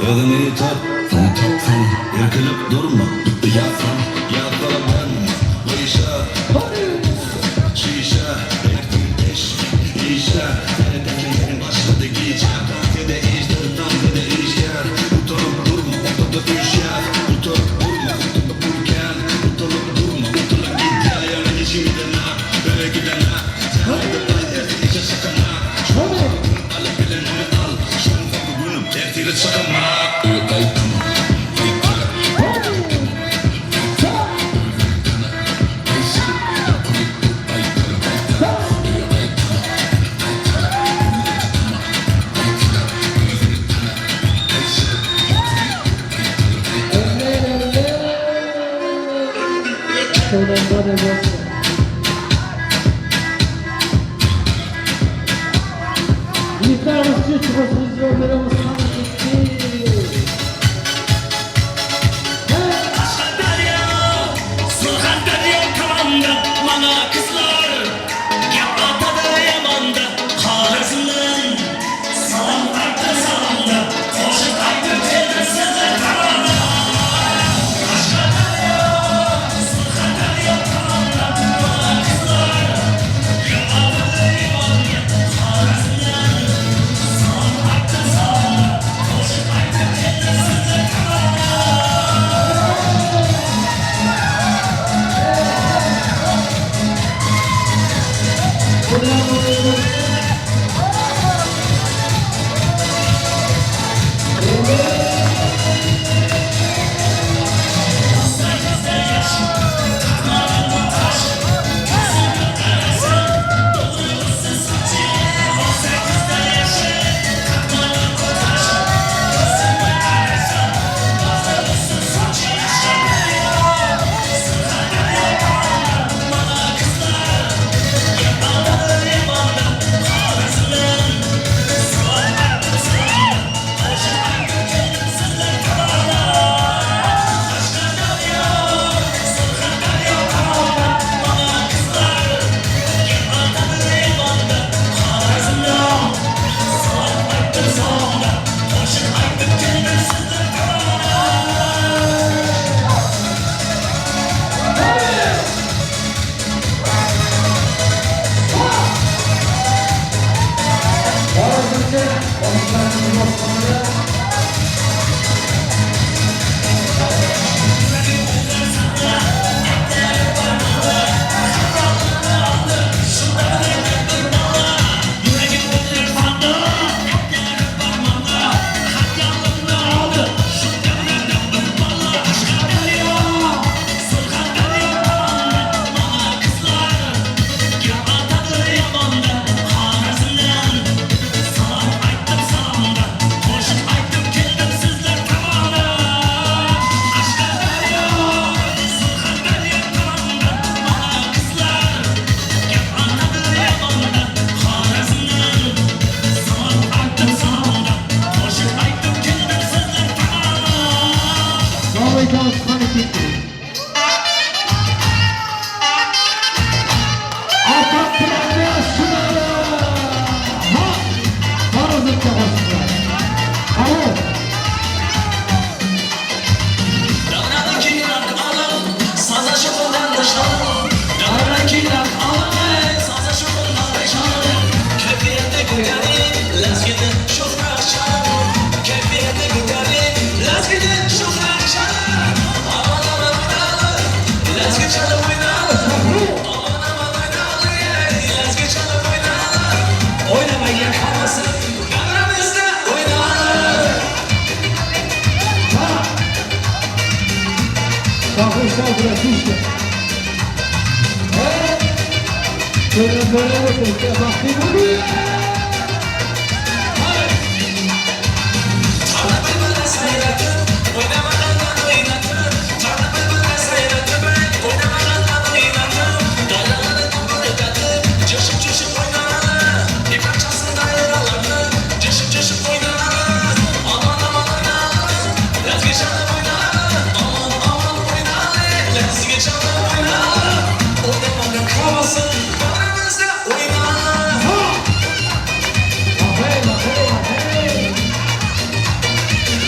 Özüni top, top, Irkilip durma, yatsan, yatsan ben Gıyşa, şişe, ertin eş, işe Seni başladı gece, Tantede işler, tantede işler. Utanıp durma, ortada düşer. Utanıp durma, ortada burken. Utanıp durma, utanıp git ya. Yana geçin giden ha, böyle giden ha. Sen de bay ertin işe sakın ha. Alıp bilenini al. Şunu fakı günüm, ertiyle sakın ha.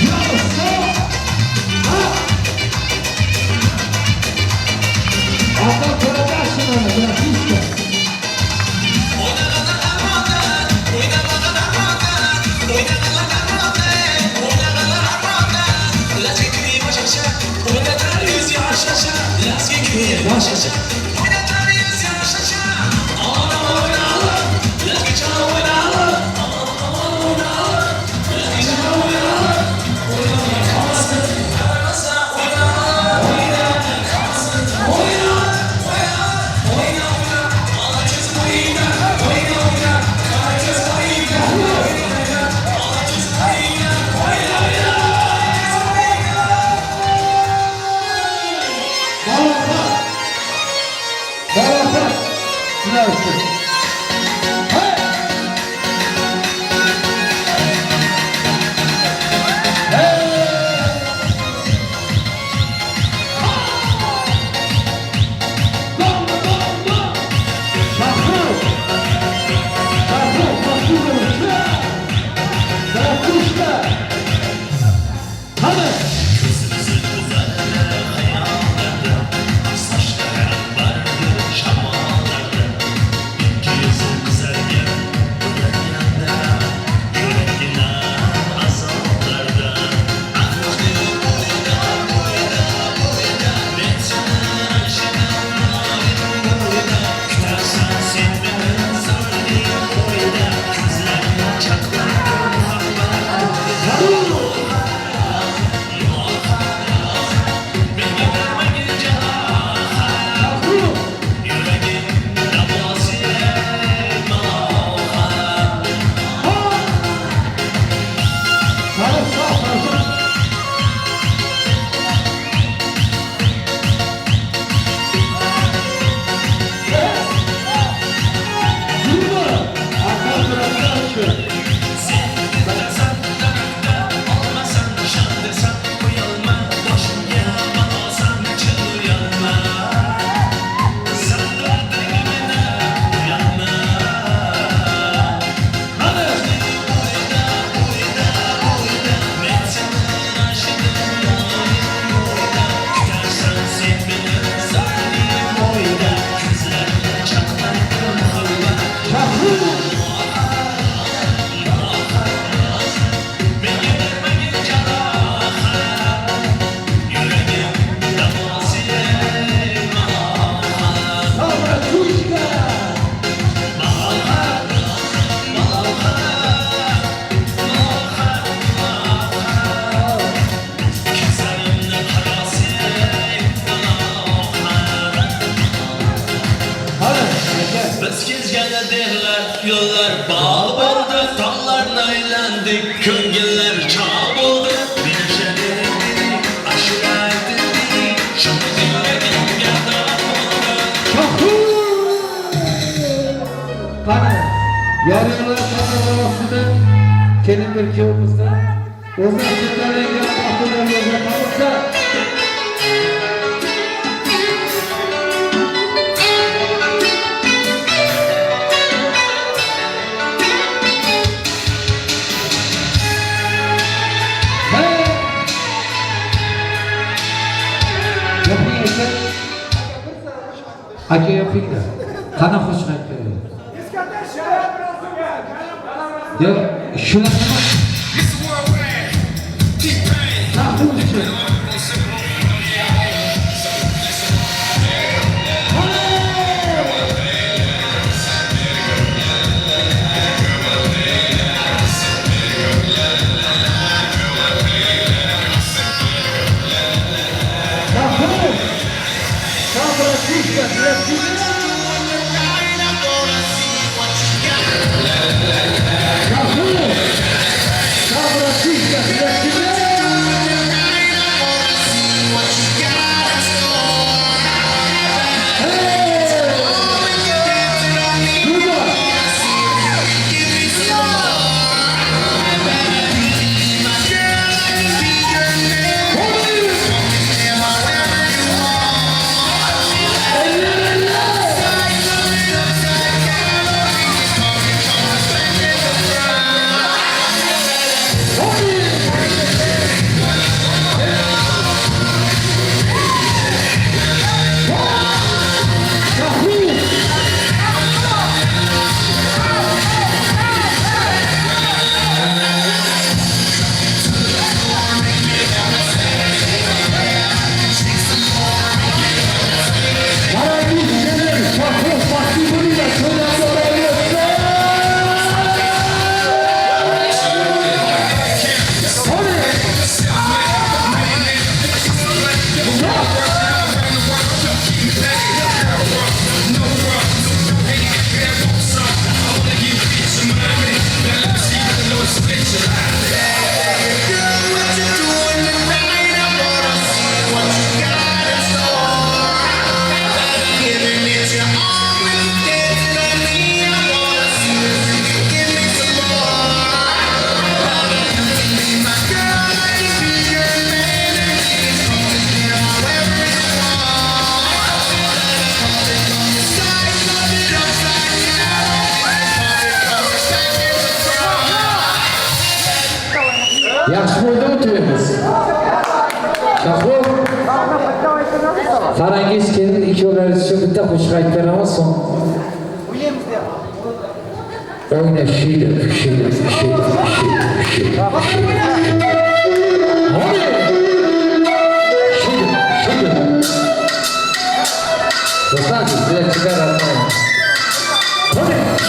Yo! Aka yopinglar. Qani qo'shiq aytaylik. Yo'q, shular nima? Farangiz kelin ikkovlaringiz uchun bitta qo'shiq aytib beraman, so'ng. O'yna shidi, shidi, shidi, shidi, shidi. Hadi! Shidi, shidi. Do'stlar, sizlar chiqar Hadi!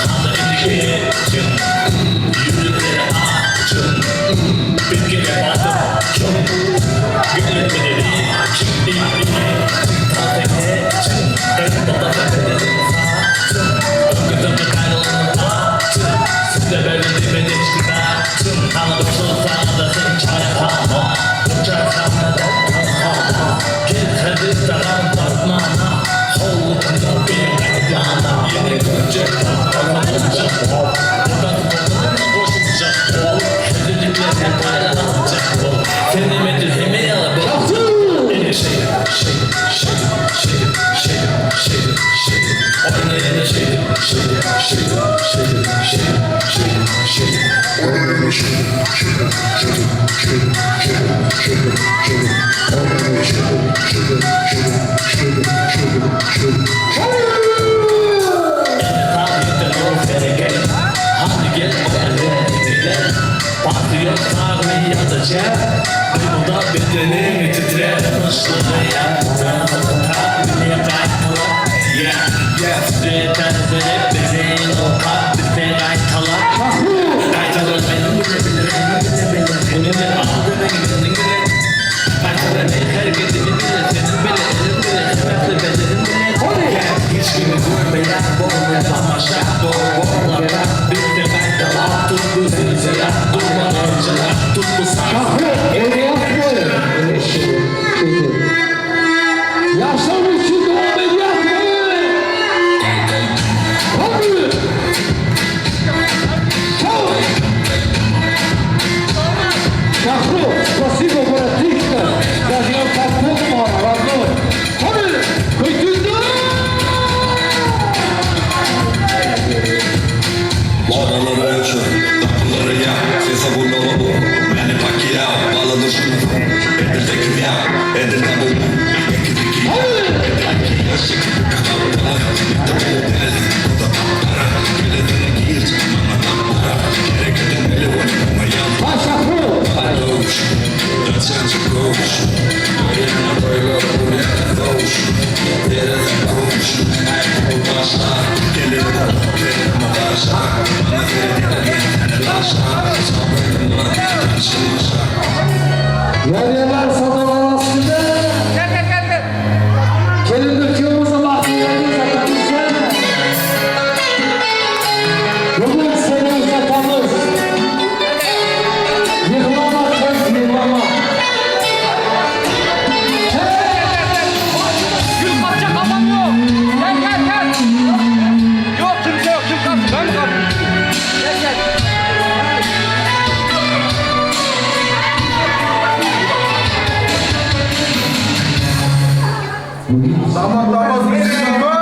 Yerler sadalar aslında. Gel gel gel gel. Gelin döküyoruz ama bugün seni uzatamız. Yıklama kız yıklama. Gül parça kafam yok. Gel gel gel. Yok kimse yok. Kim kalktı? Ben kalktım. Gel gel. Damat damat.